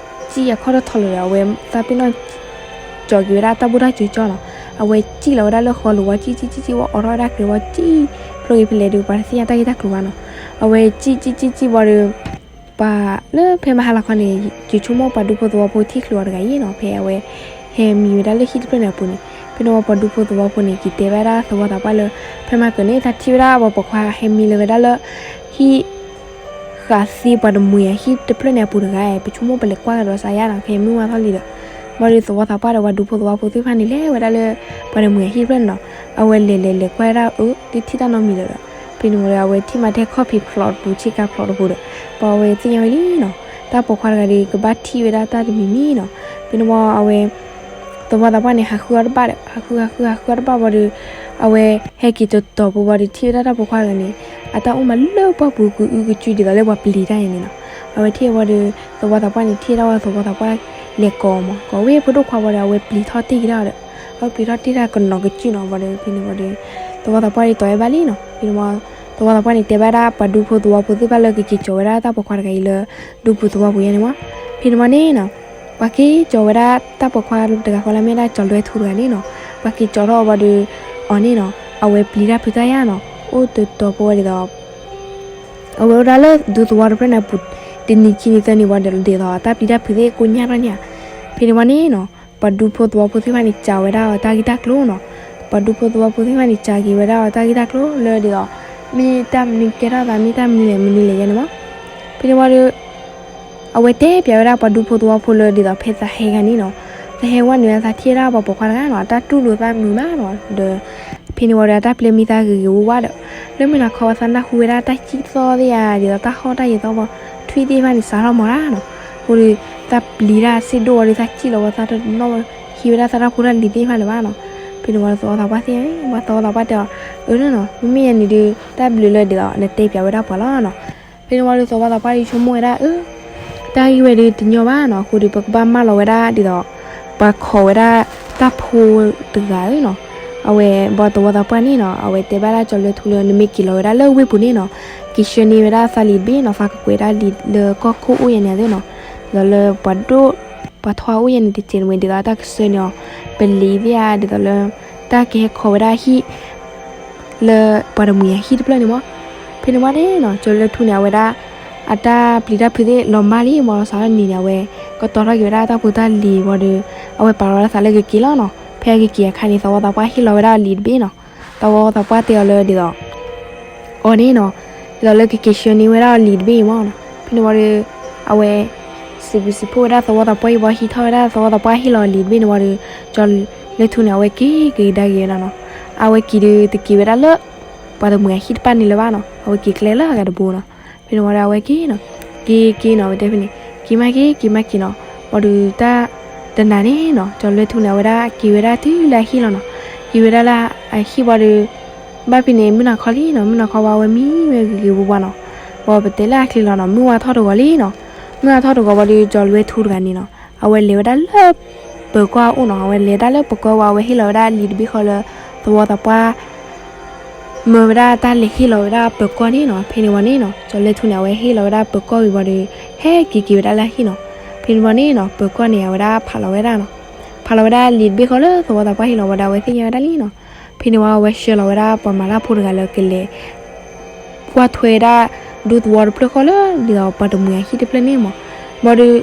စံၣ်အခီၣ်ထီၣ်ထီလီၤဒီး အဝဲသးပ့ၤနီၣ် ကၠီၤက့ၤဝဲဒၣ်တၢ်ဘူၣ်တၢ်စၢၤကၠီနီၤ. အဝဲစံၣ်လီၤဝဲဒၣ်လၢဃီလိၤဝံၤ စံၣ်စံၣ်စံၣ်စံၣ်ဝံၤ အိးထီၣ်ဝဲဒၣ်ကြဲးဝံၤ စံၣ်ဖျိက့ၤဖဲလဲၣ်ဒီး ပှၤတသ့ၣ်ညါတၢ်ဂ့ၢ်တၢ်ကျိၤဘၣ်နီၤ. အဝဲစံၣ်စံၣ်စံၣ်စံၣ်ဝံၤဒီး ပှၤလၢဖဲမဟါလီၤခီန့ၣ် ယဆိကမိၣ်ပှၤဒူဖိသဝီဖိထံၣ်ချုးအီၤတဂၤအံၤနီၤ ဖဲအဝဲ ဟဲမံဝဲဒၣ်လၢဟံၣ်တဖျၢၣ်န့ၣ်အပူၤန့ၣ် ဖဲန့ၣ်ဝံၤပှၤဒူဖိသဝီဖိန့ၣ် က့ၤတဲဘၣ်ဒၣ်သဝီသးပှၢ်လၢ ဖဲမဟါကၢန့ၣ် တၢ်ထံၣ်ဝဲဒၣ်ပှၤပိာ်ခွါဟဲမံလၢၤဝဲဒၣ်လၢ ဟံၣ် ဃးသံပှၤတမှံၤအဟံၣ်တဖျၢၣ်န့ၣ်အပူၤတဂၤ ပဆိကမိၣ်ပလဲၤကွၢ်ကဒီးစးယါနီၤ ဖဲမုၢ်ဝါထီၣ်လံဒီး ဘၣ်ဒီးသဝီသးပှၢ်ဒီးပှၤဒူဖိသဝီဖိသ့ၣ်တဖၣ်န့ၣ် လဲၤဝဲဒၣ်လၢ ပှၤတမှံၤအဟံၣ်တဖျၢၣ်န့ၣ်နီၤ အဝဲလဲၤလဲၤလဲၤကွၢ်ဝဲဒၣ်အၢ တထံၣ်တၢ်နီတမံၤလၢၤဒီး ဖဲန့ၣ်ဝံၤဒီး အဝဲထံၣ်မးထဲခီၣ်ဖံးဖျိးတပူၤ ဆ့ကၤဖျိးတပူၤဒီး ပှၤအဝဲသ့ၣ်ညါဝဲလံနီၤ တၢ်ပိာ်ခွါတဂၤဒီး ကဘၣ်ထံၣ်ဝဲဒၣ်တၢ်တမံၤမံၤနီၤ ဖဲန့ၣ်ဝံၤအဝဲ သဝီသးပှၢ်န့ၣ် ဟးဃုအီၤတဘၣ်ဒီး ဟးဃု ဟးဃု ဟးဃုအီၤတဘၣ်ဝံၤဒီး အဝဲဟဲက့ၤတတီၤဖိဝံၤဒီး ထံၣ်ဝဲဒၣ်တၢ်ပိာ်ခွါတဂၤန့ၣ် အတၢ်အိၣ်မးလၢပှၢ်ပူၤ ကအုကစုဒ်သိးလၢပှၤပျံၤတၢ်အံၤန့ၣ်နီၤ. အဝဲထံၣ်ဝံၤဒီး သဝီသးပှၢ်န့ၣ် ထံၣ်ဝဲဒၣ်ဝံၤ သဝီသးပှၢ်လဲၤကိးမး ကိးဝဲဖိဒိၣ်ခွါဝံၤဒီး အဝဲပျံၤထီၣ်တ့ၢ်က့ၤဒၣ်ဒီး အဝဲပျံၤထီၣ်တ့ၢ်တၢ်ကနီၤကစုနီၤဝံၤဒီး ဖဲန့ၣ်ဝံၤဒီး သဝီသးပှၢ်ဒီးတီၤဝဲဘၣ်လံနီၤ. ဖဲန့ၣ်ဝံၤ သဝီသးပှၢ်န့ၣ် တဲဘၣ်ဒၣ်ပှၤဒူဖိသဝီဖိသ့ၣ်တဖၣ်လၢကက့ၤကၠီၤဝဲဒၣ်တၢ်ပိာ်ခွါတဂၤအံၤလၢ ဒူပူၤသဝီပူၤယါန့ၣ်မး. ဖဲန့ၣ်ဝံၤန့ၣ်နီၤ ပှၤက့ၤကၠီၤဝဲဒၣ်တၢ်ပိာ်ခွါတဂၤဃီလၢမ့ၢ်ဒၣ်ကၠီၤလွဲထူတဂၤန့ၣ်နီၤ ပှၤက့ၤကၠီၤထီၣ်ဝံၤဒီး အီၤန့ၣ်နီၤ အဝဲပျံၤတၢ်ဖုးတၢ်ယါနီၤ အိၣ်တတီၤဖိဝံၤဒ်သိး အဝဲအိၣ်ဒၣ်လၢဒူသဝီတဖျၢၣ်န့ၣ်အပူၤ တနံၤခံနံၤသၢနံၤဝံၤဒီး ဒ်သိးတၢ်ပျံၤတၢ်ဖုးသ့ၣ်ကိညၢ်ထီၣ်န့ၣ်ဧါ. ဖဲန့ၣ်ဝံၤန့ၣ်နီၤ ပှၤဒူဖိသဝီဖိသ့ၣ်တဖၣ်န့ၣ် စံးဝဲဒၣ်အီၤတၢ်ဂ့ၢ်တၢ်ကျိၤနီၤ. ပှၤဒူဖိသဝီဖိသ့ၣ်တဖၣ်န့ၣ် စံးက့ၤဝဲဒၣ်အီၤတၢ်ဂ့ၢ်တၢ်ကျိၤလၢဒ်သိး မ့ၢ်တၢ်မနုၤကဲထီၣ်သး မ့ၢ်တၢ်မနုၤလဲၣ် မနုၤလဲၣ်ယါန့ၣ်မး. ဖဲန့ၣ်ဝံၤဒီး အဝဲတဲပျးဝဲဒၣ်ပှၤဒူဖိသဝီဖိလၢဒ်သိးဖဲသးဟဲဂၤန့ၣ်နီၤ, သးဟဲဝဲန့ၣ် သးထံၣ်ဝဲဒၣ်ပှၤပိာ်ခွါတဂၤနီၤ အတၢ်တူၢ်လိာ်သးမုာ်မးနီၤဒီး ဖဲန့ၣ်ဝံၤဒီး အတၢ်ပျဲမံသးဂ့ၤဂ့ၤဝါဝါဒီး လၢမုၢ်နၤခီဝဲသးနၢ်ဟူဝဲဒၣ်တၢ်စံၣ်သီသ့ၣ်ဧါ ဒ်သိးတၢ်ဟီၣ်တၢ်ယဲၤသီဘီ ထွံၣ်သ့ၣ်တဖၣ်န့ၣ် စးထီၣ်မီၤတၢ်နီၤ. အဃိဒီး သးပျံၤတၢ်စ့ၢ်ဒိၣ်ဝံၤဒီး သးစံၣ်လီၤဝဲသးတနီၣ် ဟံးဝဲဒၣ်သးတၢ်ဖိတၢ်လံၤသ့ၣ်တဖၣ်လၢၤဘၣ်နီၤ. ဖဲန့ၣ်ဝံၤဒီး သဝီသးပှၢ်သ့ၣ်ညါ ပှၤသဝီသးပှၢ်တဲအီၤအၢနီၤနီၤ မ့မ့ၢ်ယါန့ၣ်ဒီး တၢ်ဘျုးလၢဒ်သိးနတဲပျးဝဲဒၣ်ပှၤလီၤနီၤ. ဖဲန့ၣ်ဝံၤဒီး သဝီသးပှၢ်ဒီးဆိကမိၣ်ဝဲဒၣ်အၢ တၢ်ဂ့ၢ်ဝဲဒီးတညီဘၣ်နီၤ. အဃိဒီး ပကဘၣ်မၢလီၤဝဲဒၣ်ဒ်သိး ပှၤခိးဝဲဒၣ်တၢ်ဖိတဂၤဧၢနီၤ. အဝဲဘၣ်သဝီသးပှၢ်န့ၣ်နီၤ အဝဲတဲဘၣ်ဒၣ်ကၠီၤလွဲထူလၢ နမ့ၢ်က့ၤလီၤဝဲဒၣ်လၢဝ့ၢ်ပူၤန့ၣ်နီၤ က့ၤဆှၢန့ၢ်ဝဲဒၣ်သးလံာ်တဘ့ၣ်နီၤ သးကကွဲးဒၣ်လံာ်လၢကီၢ်ခိၣ်အိၣ်ယါန့ၣ်သ့ၣ်နီၤ. ဒ်သိးလၢပှၤဒိၣ် ပှၤထီၣ်အိၣ်ယါန့ၣ်တစဲးန့ၣ်ဝဲ ဒ်သိးတၢ်ကဆှၢန့ၢ်အီၤ ပလံာ်သ့ၣ်ဧါ ဒ်သိးလၢ တၢ်ကဟဲခိးဝဲဒၣ်ဟံၣ် လၢပှၤတမှံၤအဟံၣ်တဖျၢၣ်န့ၣ်မး. ဖဲန့ၣ်ဝံၤန့ၣ်နီၤ ကၠီၤလွဲထူန့ၣ် အဝဲဒၣ် အတၢ်ပျံၤတၢ်ဖုးသ့ၣ်လီၤမၢ်လံမး စးထီၣ်နံၤန့ၣ် အဝဲကတီၤထီၣ်က့ၤဝဲဒၣ်တၢ်ဖိတၢ်လံၤဝံၤဒီး အဝဲပာ်လီၤဝဲဒၣ်သးလၢကက့ၤလီၤနီၤ. ဖဲအကက့ၤအခါန့ၣ် သဝီသးပှၢ်ဟ့ၣ်လီၤဝဲဒၣ်အီၤလံာ်တဘ့ၣ်နီၤ. သဝီသးပှၢ်တဲအီၤလၢဒ်သိး အီၤန့ၣ်နီၤ ဒ်သိးလၢကက့ၤဆှၢန့ၢ်ဝဲဒၣ်အီၤလံာ်တဘ့ၣ်အံၤမးနီၤ. ဖဲန့ၣ်ဝံၤဒီး အဝဲ စံးဘျုးစံးဖှိၣ်ဝဲဒၣ်သဝီသးပှၢ်အံၤဝံၤ ဟံးထီၣ်ဝဲဒၣ်သဝီသးပှၢ်ဟ့ၣ်လီၤအီၤလံာ်တဘ့ၣ်န့ၣ်ဝံၤဒီး ကၠီၤလွဲထူန့ၣ် အဝဲက့ၤက့ၤကဒါက့ၤဝဲဒၣ်နီၤ. အဝဲက့ၤဒီးတက့ၤဝဲဒၣ်လၢ ပှၤတမှံၤအဟံၣ်တဖၣ်န့ၣ်လၢၤဘၣ်နီၤ. အဝဲက့ၤကျဲလၢအဂၤတဘိနီၤ. ဖဲန့ၣ်ဝံၤဒီး အဝဲက့ၤနီၤ က့ၤက့ၤနီၤ ဝဲတဲဖဲန့ၣ် က့ၤမးက့ၤ က့ၤမးက့ၤနီၤ. ဝံၤဒီးတၢ်တနၤန့ၣ်နီၤ ကၠီၤလွဲထူန့ၣ် အဝဲဒၣ်က့ၤဝဲဒၣ်တုၤလၢအဟံၣ်လီၤနီၤ. က့ၤဝဲဒၣ်လၢအဟံၣ်ဝံၤဒီး ဘၣ်ဖဲန့ၣ် မုၢ်နၤခီလံနီၤ မုၢ်နၤခီဝံၤ အဝဲမံဝဲဂ့ၤဂ့ၤဝါဝါနီၤ. ဝံၤပတဲလၢအချ့လီၤနီၤ မုၢ်ဝါထီၣ်တဂီၤလံနီၤ. မုၢ်ဝါထီၣ်တဂီၤဝံၤဒီး ကၠီၤလွဲထူတဂၤန့ၣ်နီၤ အဝဲလဲၤဝဲဒၣ်လၢ ပၢၤကီၢ်အအိၣ်နီၤ. အဝဲလဲၤဒၣ်လၢပၢၤကီၢ်ဝံၤ အဝဲဟ့ၣ်လီၤဝဲဒၣ်လံာ်တဘ့ၣ်ဃီလၢ သဝီသးပှၢ် မၢဝဲဒၣ်တၢ်လဲၤဟ့ၣ်လီၤဝဲဒၣ်ပၢၤကီၢ်န့ၣ်နီၤ. ဖဲန့ၣ်ဝံၤန့ၣ်နီၤ ကၠီၤလွဲထူန့ၣ် အဝဲဟ့ၣ်လီၤဝဲဒၣ်ပၢၤကီၢ်ဝံၤဝံၤဒီး ဟဲက့ၤက့ၤဝဲဒၣ်လၢအဟံၣ်နီၤ. ဖဲန့ၣ်ဝံၤန့ၣ်နီၤ ပၢၤကီၢ်န့ၣ် အဝဲဒၣ်ဖးလီၤဝဲဒၣ်နီၤ. ဖးလီၤဝဲဒၣ်လံာ်တဘ့ၣ်ဃီလၢသဝီသးပှၢ်ဟ့ၣ်လီၤဝံၤဒီး အဝဲသ့ၣ်ညါဝဲဒၣ်လံနီၤ. ဖဲန့ၣ်ဝံၤ အဝဲဆှၢလီၤဝဲဒၣ်ပှၤမၤတၢ်ဖိတဂၤလၢကလဲၤ ကွၢ်ထွဲဒၣ် ဒူသဝီတဖျၢၣ်ဃီလၢ ဒ်သိးပှၤတမှံၤအဟံၣ်တဖျၢၣ်န့ၣ်မး. ဘၣ်ဒီး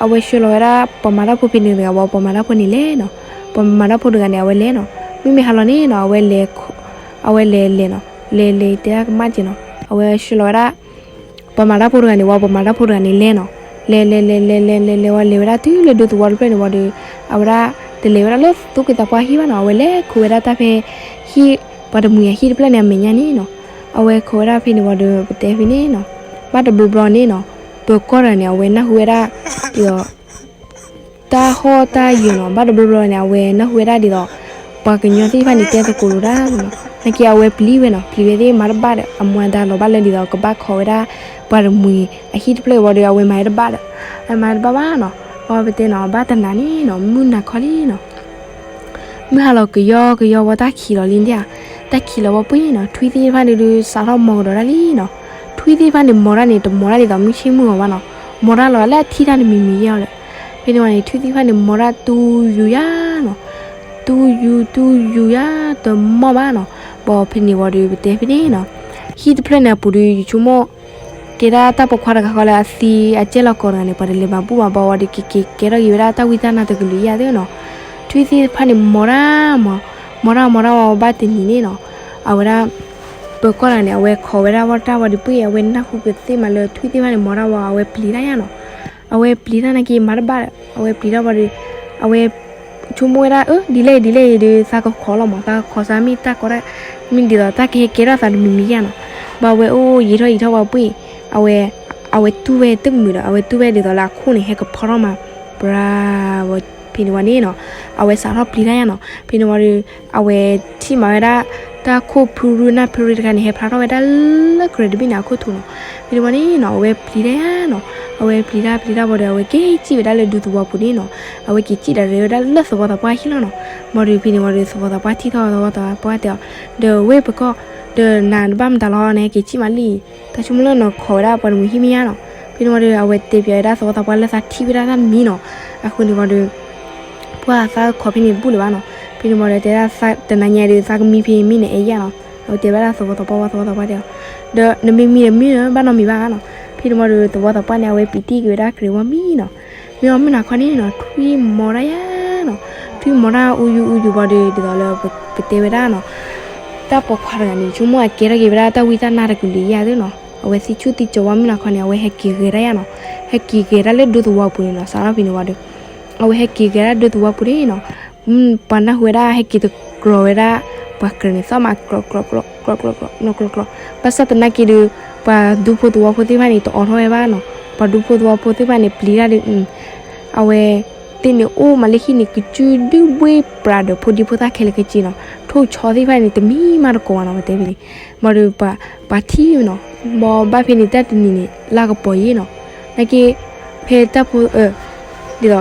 အဝဲဆှၢလီၤဝဲဒၣ် ပှၤမၤတၢ်ဖိဖဲန့ၣ်တဂၤဝံၤ ပှၤမၤတၢ်ဖိန့ၣ်လဲၤနီၤ. ပှၤမၤတၢ်ဖိတဂၤန့ၣ် အဝဲလဲၤနီၤ. မ့မ့ၢ်ဟါလီၤန့ၣ်နီၤ အဝဲလဲၤ အဝဲလဲၤလဲၤလဲၤ တဲဒၣ်ကမၣ်က့ၤနီၤ. အဝဲဆှၢလီၤဝဲဒၣ် ပှၤမၤတၢ်ဖိတဂၤန့ၣ်ဝံၤ ပှၤမၤတၢ်ဖိတဂၤန့ၣ်လဲၤနီၤ. လဲၤလဲၤလဲၤလဲၤလဲၤလဲၤလဲၤဝံၤ လဲၤဝဲဒၣ်တုၤလၢဒူသဝီတဖျၢၣ်န့ၣ်ဝံၤဒီး အဝဲဒၣ်တလဲၤဝဲဒၣ်လၢသူၣ်က့သးပှၢ်ဟံၣ်ဘၣ်နီၤ. အဝဲလဲၤခိးဝဲဒၣ်တၢ်ဖဲ ဟံၣ် ပှၤတမှံၤအဟံၣ်တဖျၢၣ်န့ၣ် အမဲာ်ညါန့ၣ်နီၤ. အဝဲခိးဝဲဒၣ်ဖဲန့ၣ်ဝံၤဒီး ပတဲဖဲန့ၣ်နီၤ ဘၣ်တဘျီဘျီန့ၣ်နီၤ ပၢၤကီၢ်တဂၤန့ၣ် အဝဲနၢ်ဟူဝဲဒၣ် ဒ်သိး တၢ်ဟီၣ်တၢ်ယၢၤနီၤ. ဘၣ်တဘျီဘျီန့ၣ် အဝဲနၢ်ဟူဝဲဒၣ်ဒ်သိး ပှၤကညီသ့ၣ်တဖၣ်န့ၣ် တဲသကိးလိာ်တၢ်နီၤ. နာ်က့အဝဲပျံၤဝဲနီၤ ပျံၤဝဲသ့ၣ်မၤတဘၣ်ဒီး အမူဒါလီၤဘၣ်လၢဒ်သိး ကဘၣ်ခိးဝဲဒၣ် ပှၤတမှံၤအဟံၣ်တဖျၢၣ်ဝံၤဒီး အဝဲမၤဝဲတဘၣ်ဒီး အမၤတဘၣ်ဘၣ်နီၤ. အဝဲပတဲနီၤ ဘၣ်တနၤန့ၣ်နီၤ မုၢ်နၤခီလံနီၤ မုၢ်ဟါလီၤကယီကယီဝံၤ တၢ်ခံးလီၤလံဒၣ်ဧါ. တၢ်ခံးလီၤဝံၤပှ့ၤနီၤ ထွံၣ်သ့ၣ်တဖၣ်န့ၣ်ဒုး စးထီၣ်မီၤကဒီးဒၣ်လံနီၤ. ထွံၣ်သ့ၣ်တဖၣ်န့ၣ် မီၤတၢ်န့ၣ် တမီၤတၢ်ဒ်သိးမုၢ်ဆ့ၣ်မုၢ်ဂီၤဘၣ်နီၤ. မီၤတၢ်လီၤလၢအထံၣ်တၢ်တမံၤမံၤယါအီၤဒီး ဖဲန့ၣ်ဝံၤန့ၣ် ထွံၣ်သ့ၣ်တဖၣ်န့ၣ် မီၤတၢ်တူၢ်ယူၤယါနီၤ. တူၢ်ယူၤတူၢ်ယူၤယါ တမီၤဘၣ်နီၤ. ဘၣ်ဖဲန့ၣ်ဝံၤဒီး ပတဲဖဲန့ၣ်နီၤ ဟံၣ်တဖျၢၣ်န့ၣ်အပူၤဒီး ယဆိကမိၣ် ကဲဒၣ်တၢ်ပိာ်ခွါတဂၤဃီလၢအသံအကဲလီၤကီးတဂၤန့ၣ် ပှၤတလဲၤမၤဘူၣ်မး ဘၣ်ဝံၤဒီး က့ၤက့ၤကဲထီၣ်က့ၤဝဲဒၣ်တၢ်ဝံတၢ်နါတကလုာ်ယါသ့နီၤ. ထွံၣ်သ့ၣ်တဖၣ်န့ၣ် မီၤတၢ်မး မီၤတၢ်မီၤတၢ်ဝံၤ ဘၣ်တနံၤန့ၣ်နီၤ အဝဲဒၣ် ပၢၤကီၢ်တဂၤန့ၣ် အဝဲခိးဝဲဒၣ်ဝံၤတၢ်ဝံၤဒီး ပှ့ၤအဝဲနၢ်ဟူကသ့ၣ်မးလၢ ထွံၣ်သ့ၣ်တဖၣ်န့ၣ် မီၤတၢ်ဝံၤ အဝဲပျံၤတၢ်ယါနီၤ. အဝဲပျံၤတၢ်နာ်က့ မၤတဘၣ်ဒီး အဝဲပျံၤတၢ်ဝံၤဒီး အဝဲ ဆိကမိၣ်ဝဲဒၣ် အၢ ဒ်လဲၣ်ဒ်လဲၣ်ဒီး သးကခိးလီၤမး သးကခိးစၢ်မ့ၢ်တၢ်ကီတၢ် မ့ၢ်ဒ်သိးတၢ်ကဟဲကဲထီၣ်သးတမံၤမံၤယါနီၤ. ဘၣ်ဝဲအိၣ်ယံာ်ထီၣ်ယံာ်ထီၣ်ဝံၤပှ့ၤ အဝဲ အဝဲတူၢ်ဝဲတမုာ်ဒီး အဝဲတူၢ်ဝဲဒ်သိးလၢအခိၣ်န့ၣ် ဟဲကဖီထီၣ်မး ပြၤဝဲ ဖဲန့ၣ်ဝံၤန့ၣ်နီၤ အဝဲစးထီၣ်ပျံၤတၢ်ယါနီၤ. ဖဲန့ၣ်ဝံၤဒီး အဝဲထံၣ်မၤဝဲဒၣ် တၢ်ခိၣ်ဖုရူနၢ်ဖုရူတခါန့ၣ် ဟဲဖျါထီၣ်ဝဲဒၣ်လၢကြဲးတဘ့ၣ်န့ၣ်အခိၣ်ထူနီၤ. ဖဲန့ၣ်ဝံၤန့ၣ်နီၤ အဝဲပျံၤတၢ်ယါနီၤ. အဝဲပျံၤတၢ်ပျံၤတၢ်ဘၣ်ဒီး အဝဲက့ၤစံၣ်ဝဲဒၣ်လၢဒူသဝီပူၤန့ၣ်နီၤ. အဝဲက့ၤစံၣ်ဒီးရဲၣ်ဝဲဒၣ်လၢသဝီသးပှၢ်ဟံၣ်လီၤနီၤ. ဘၣ်ဒီးဖဲန့ၣ်ဝံၤဒီး သဝီသးပှၢ်ထံၣ်ထီၣ်သဝီသးပှၢ်တဲအီၤ ဒီးဝ့ၢ်ပကီၢ် ဒီးနၤနဘၣ်မတၤလီၤန့ၣ် က့ၤစံၣ်မးလံ တၢ်ဆိကမိၣ်လၢနခိးဝဲဒၣ်ပှၤတမှံၤဟံၣ်မ့ၢ်ညါနီၤ. ဖဲန့ၣ်ဝံၤဒီး အဝဲတဲပၠးဝဲဒၣ်သဝီသးပှၢ်လၢသးထံၣ်ဝဲဒၣ်တၢ်တမံၤနီၤ. အဃိန့ၣ်ဝံၤဒီး ပှၢ်သးခိးဖဲန့ၣ်တဘူၣ်လၢၤဘၣ်နီၤ. ဖဲန့ၣ်ဝံၤဒီးတဲဒၣ် တနၤညါဒီး သးကမံဖဲမံန့ၣ်အဲၣ်ယါနီၤ. အဝဲတဲဝဲဒၣ်သဝီသးပှၢ်ဝဲသဝီသးပှၢ်တဲအီၤ ဒီးနမ့ၢ်မံဒီးမံဒီး ဘၣ်နီတမံၤဘၣ်နီၤ. ဖဲန့ၣ်ဝံၤဒီးသဝီသးပှၢ်န့ၣ် အဝဲပံးတံၢ်က့ၤဝဲဒၣ်ကြဲးဝံၤမံနီၤ. မ့ၢ်အီၤမုၢ်နၤခီန့ၣ်နီၤ ထွံၣ်မီၤတၢ်ယါနီၤ. ထွံၣ်မီၤတၢ်အူယူအူယူဘၣ်ဒီး ဒ်သိးလၢပတဲဝဲဒၣ်နီၤ တၢ်ပိာ်ခွါတဂၤန့ၣ် ဆိကမိၣ်အကဲထီၣ်က့ၤဝဲဒၣ်တၢ်ဝံတၢ်နါတကလုာ်ယါသ့ၣ်နီၤ. အဝဲသံဆူၣ်သံကၠီဝံၤမုၢ်နၤခီန့ၣ် အဝဲဟဲက့ၤဂဲၤတၢ်ယါနီၤ. ဟဲက့ၤဂဲၤတၢ်လၢဒူသဝီပူၤန့ၣ်နီၤ. စးထီၣ်ဖဲန့ၣ်ဝံၤဒီး အဝဲဟဲက့ၤဂဲၤဒၣ်ဒူသဝီပူၤန့ၣ်နီၤ. ပှၤနၢ်ဟူဝဲဒၣ်ဟဲက့ၤတကြၢးဝဲဒၣ် ပှၤကြဲးန့ၣ်သီၣ်မး ကြၢးကြၢးကြၢး ကြၢးကြၢးကြၢး နီၢ်ကြၢးကြၢး. ဘၣ်ဆၣ်သနာ်က့ဒီး ပှၤဒူဖိသဝီဖိသ့ၣ်တဖၣ်န့ၣ် တအိးထီၣ်ဝဲဘၣ်နီၤ. ပှၤဒူဖိသဝီဖိသ့ၣ်တဖၣ်န့ၣ် ပျံၤတၢ်ဒီး အဝဲသ့ၣ်န့ၣ်အိၣ်မးလၢဟံၣ်န့ၣ် ကစုဒုဘှ့ၣ်ပြးဒီးဖိဒံဖိသၣ်ခဲလၢာ်ခဲဆ့နီၤ. ထိၣ်ဆီသ့ၣ်တဖၣ်န့ၣ် တမံၤမးတကိးဘၣ်နီၤ ပတဲဖဲန့ၣ်. ဘၣ်ဒီး ပှၤထံၣ်နီၤ. ဘၣ်ဘၣ်ဖဲန့ၣ်တၢ်တနံၤန့ၣ် လါကပီၤယဲနီၤ. နာ်က့ ဖဲတၢ်ဖိ ဒ်သိး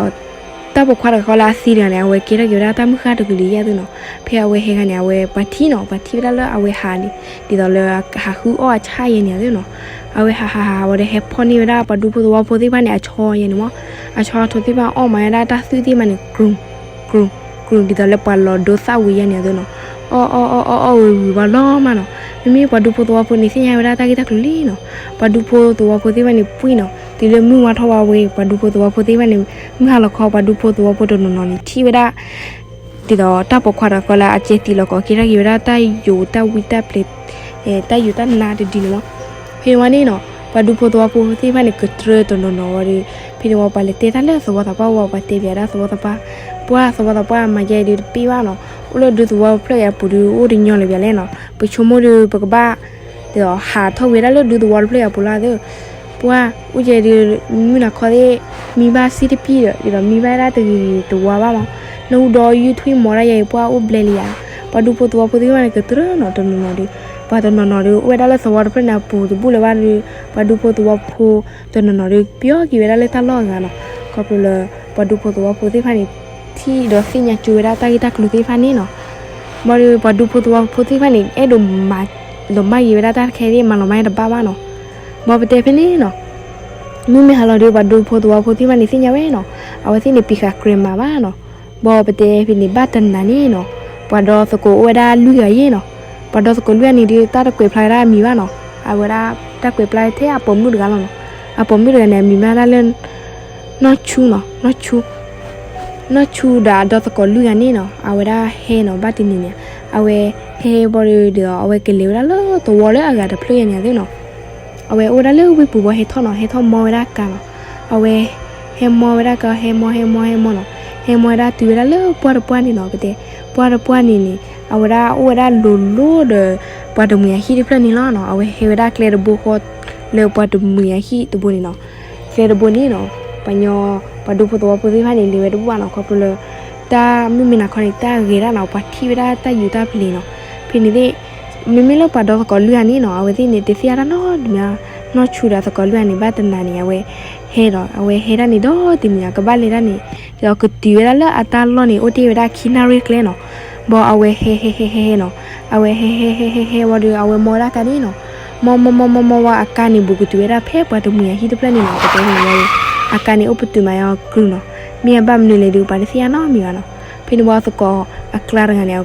တၢ်ပိာ်ခွါတဂၤဃီလၢအသံတဂၤန့ၣ် အဝဲကဲထီၣ်က့ၤဝဲဒၣ်တၢ်မုၢ်ဃၢ်တကလုာ်ယါသ့ၣ်နီၤ. ဖဲအဝဲဟဲဂၤန့ၣ် အဝဲပှၤထံၣ်နီၤ ပှၤထံၣ်ဝဲဒၣ်လၢအဝဲဟးန့ၣ် ဒ်သိးလၢဟးဃုအီၣ်အဆၣ်ယဲန့ၣ်သ့ၣ်နီၤ. အဝဲဟးဟးဟးဝံၤဒီး ဟဲဖီၣ်န့ၢ်ဝဲဒၣ်ပှၤဒူဖိသဝီဖိသ့ၣ်တဖၣ်န့ၣ် အဆီယဲန့ၣ်မး. အဆီအထိးသ့ၣ်တဖၣ်အီၣ်မးဝဲဒၣ်တၢ်သွံၣ်သ့ၣ်တဖၣ်န့ၣ် ကြုာ် ကြုာ် ကြုာ် ဒ်သိးလၢပှၤလီၤဒိသၣ်ဝံၤယါန့ၣ်သ့ၣ်နီၤ. အီၣ်အီၣ်အီၣ်အီၣ်အီၣ်ဝံၤဝံၤဝါလီၤမးနီၤ. မ့မ့ၢ်ပှၤဒူဖိသဝီဖိန့ၣ် သ့ၣ်ညါဝဲဒၣ်တၢ်ဂ့ၢ်တၢ်ကျိၤလံနီၤ. ပှၤဒူဖိသဝီဖိသ့ၣ်တဖၣ်န့ၣ် ပှံၢ်နီၤ တုၤလၢမုၢ်ဝါထီၣ်ဝဲဝံၤ ပှၤဒူဖိသဝီဖိသ့ၣ်တဖၣ်န့ၣ် မုၢ်ဟါလီၤခီ ပှၤဒူဖိသဝီဖိတနီၤနီၤန့ၣ် ထံၣ်ဝဲဒၣ် ဒ်သိးတၢ်ပိာ်ခွါတဂၤဃီလၢအစဲးသံလီၤကီး ကဲထီၣ်က့ၤဝဲဒၣ်တၢ်ယိာ်တၢ်ဝံတၢ်ပျဲၤ တၢ်ယိာ်တၢ်နါတဒုန့ၣ်မး. ဖဲန့ၣ်ဝံၤန့ၣ်နီၤ ပှၤဒူဖိသဝီဖိသ့ၣ်တဖၣ်န့ၣ် ကတြၢတနီၤနီၤဝံၤဒီး ဖဲန့ၣ်ဝံၤပှၤလဲၤတဲတၢ်လၢသဝီသးပှၢ်ဝံၤ ပှၤတဲပၠးဒၣ်သဝီသးပှၢ်, ပှၢ်သဝီသးပှၢ်မၤယဲအံၤဒီးတပ့ၢ်ဘၣ်နီၤ, အိၣ်လၢဒူသဝီဖျၢၣ်အံၤအပူၤဒီး အိၣ်တညီလၢၤဘၣ်လဲၣ်နီၤ, ပဆိကမိၣ်ဒီးပကဘၣ် ဒ်သိးဟးထီၣ်ဝံၤဒၣ်လၢဒူသဝီတဖျၢၣ်အံၤအပူၤလီၤသ့ၣ်, ပှၢ်အိၣ်ယဲအံၤဒီး မုၢ်နၤခီသ့ၣ် မံဘၣ်စ့တပံၢ်ဒီး ဒ်သိးမံဘၣ်ဒၣ်တဂ့ၤတဝါဘၣ်မး, နၢ်ဟူဒီးယုၢ်ထွံၣ်မီၤဒၣ်ယဲအံၤ ပှၢ်အိၣ်ဘျဲလံဧါ, ပှၤဒူဖိသဝီဖိသ့ၣ်တဖၣ်န့ၣ် ကတြၢနီၤတနီၤနီၤဒီး ပှၤတနီၤနီၤဒီး အိၣ်ဝဲဒၣ်လၢသဝီတဖျၢၣ်န့ၣ်အပူၤတဘူၣ်လၢၤဘၣ်ဒီး ပှၤဒူဖိသဝီဖိတနီၤနီၤဒီး ပျီက့ၤဝဲဒၣ်လၢတၢ်လီၢ်အဂၤနီၤ, ခီဖျိလၢ ပှၤဒူဖိသဝီဖိသ့ၣ်တဖၣ်န့ၣ် ထံၣ်ဒီးသ့ၣ်ညါကၠိဝဲဒၣ်တၢ်ဂ့ၢ်တၢ်ကျိၤသ့ၣ်တဖၣ်န့ၣ်နီၤ, ဘၣ်ဒီးပှၤဒူဖိသဝီဖိသ့ၣ်တဖၣ်န့ၣ် အဲၣ်ဒိးမၤလီၤမၢ်က့ၤဝဲဒၣ်တၢ်တခါသ့ၣ် မၤလီၤမၢ်တဘၣ်ဘၣ်နီၤ, ဘၣ်ပတဲဖဲန့ၣ်နီၤ မုၢ်မ့ၢ်ဟါလီၤဒီး ပှၤဒူဖိသဝီဖိသ့ၣ်တဖၣ်န့ၣ် သ့ၣ်ညါဝဲနီၤ, အဝဲသ့ၣ်န့ၣ်ပံးဃာ်ကြၢးမးဘၣ်နီၤ, ဘၣ်ပတဲဖဲန့ၣ် ဘၣ်တနၤန့ၣ်နီၤ, ပှၤဒီသကိးအိၣ်ဝဲဒၣ်လွံၢ်ဂၤယဲၢ်နီၤ, ပှၤဒီသကိးလွံၢ်ဂၤန့ၣ်ဒီး တၢ်တကွဲးဖျါဝဲဒၣ်အမံၤဘၣ်နီၤ, အဝဲဒၣ်တၢ်ကွဲးဖျါထဲအပိာ်မုၣ်တဂၤလီၤနီၤ, အပိာ်မုၣ်တဂၤန့ၣ် အမံၤမ့ၢ်ဒၣ်လၢ နီၢ်ဆူနီၤ, နီၢ်ဆူ, နီၢ်ဆူဒီးအဒီသကိးလွံၢ်ဂၤန့ၣ်နီၤ အဝဲဒၣ်ဟဲနီၤ ဘၣ်တနံၤန့ၣ် အဝဲဟဲဘၣ်ဒီး ဒ်သိးအဝဲကလဲၤဝဲဒၣ်လၢသဝီလၢအဂၤတဖျၢၣ်ယဲၢ်န့ၣ်သ့ၣ်နီၤ, အဝဲအိၣ်ဝဲဒၣ်လၢဝ့ၢ်ပူၤဘီဟဲထီၣ်နီၤ ဟဲထီၣ်မီဝဲဒၣ်ကါနီၤ, အဝဲ ဟဲမီဝဲဒၣ်ကါ ဟဲမီ ဟဲမီ ဟဲမီနီၤ, ဟဲမီဝဲဒၣ်တုၤဝဲဒၣ်လၢပှၢ်တပှၢ်န့ၣ်နီၤ ပတဲ ပှၢ်တပှၢ်န့ၣ်န့ၣ် အဝဲဒၣ်အိၣ်ဝဲဒၣ်လိၤလိၤဒီး ပှၤတမှံၤအဟံၣ်တဖျၢၣ်န့ၣ်လီၤနီၤ, အဝဲဟဲဝဲဒၣ်ကျဲတဘိဃီ လၢပှၤတမှံၤအဟံၣ်တဘိန့ၣ်နီၤ, ကျဲတဘိန့ၣ်နီၤ, ပှၤညီ ပှၤဒူဖိသဝီဖိသ့ၣ်တဖၣ်န့ၣ် လဲၤဝဲတဘူၣ်ဘၣ်နီၤ ခီဖျိလၢ တၢ်မုၢ်မ့ၢ်နၤခီန့ၣ် တၢ်ဂဲၤဒၣ်နီၤ ပှၤထံၣ်ဝဲဒၣ်တၢ်ယူးတၢ်ပျဲၤနီၤ, ဖဲန့ၣ်သ့ၣ် မ့မ့ၢ်လၢပှၤဒီသကိးလွံၢ်ဂၤန့ၣ်နီၤ အဝဲသ့ၣ်န့ၣ် တသ့ၣ်ညါတၢ်နီတမံၤ, နီၢ်ဆူဒီးသကိးလွံၢ်ဂၤန့ၣ် ဘၣ်တနၤန့ၣ် အဝဲဟဲဒီး အဝဲဟဲဒၣ်န့ၣ်ဒီးတနံၤ ကဘၣ်လဲၤဒၣ်န့ၣ် ဒီးကတုၤဝဲဒၣ်လၢအတၢ်လီၢ်န့ၣ် အိၣ်တ့ၢ်ဝဲဒၣ်ခံနၣ်ရံၣ်ကျဲနီၤ, ဘၣ်အဝဲဟဲဟဲဟဲဟဲဟဲနီၤ, အဝဲဟဲဟဲဟဲဟဲဟဲဝံၤဒီး အဝဲမီဝဲဒၣ်ကါန့ၣ်နီၤ, မီမီမီမီမီဝံၤ အကါန့ၣ် ဘူးကတုၤဝဲဒၣ်ဖဲ ပှၤတမှံၤအဟံၣ်တဖျၢၣ်န့ၣ်နီၤ, ပတဲန့ၣ်ဝံၤ အကါန့ၣ် အိၣ်ပတုာ်မးယီၤကြုာ်နီၤ, မ့ၢ်အဘၣ်မနုၤလဲၣ်ဒီး ပှၤတသ့ၣ်ညါနီတမံၤဘၣ်နီၤ, ဖဲန့ၣ်ဝံၤသကိးအကျါတဂၤန့ၣ်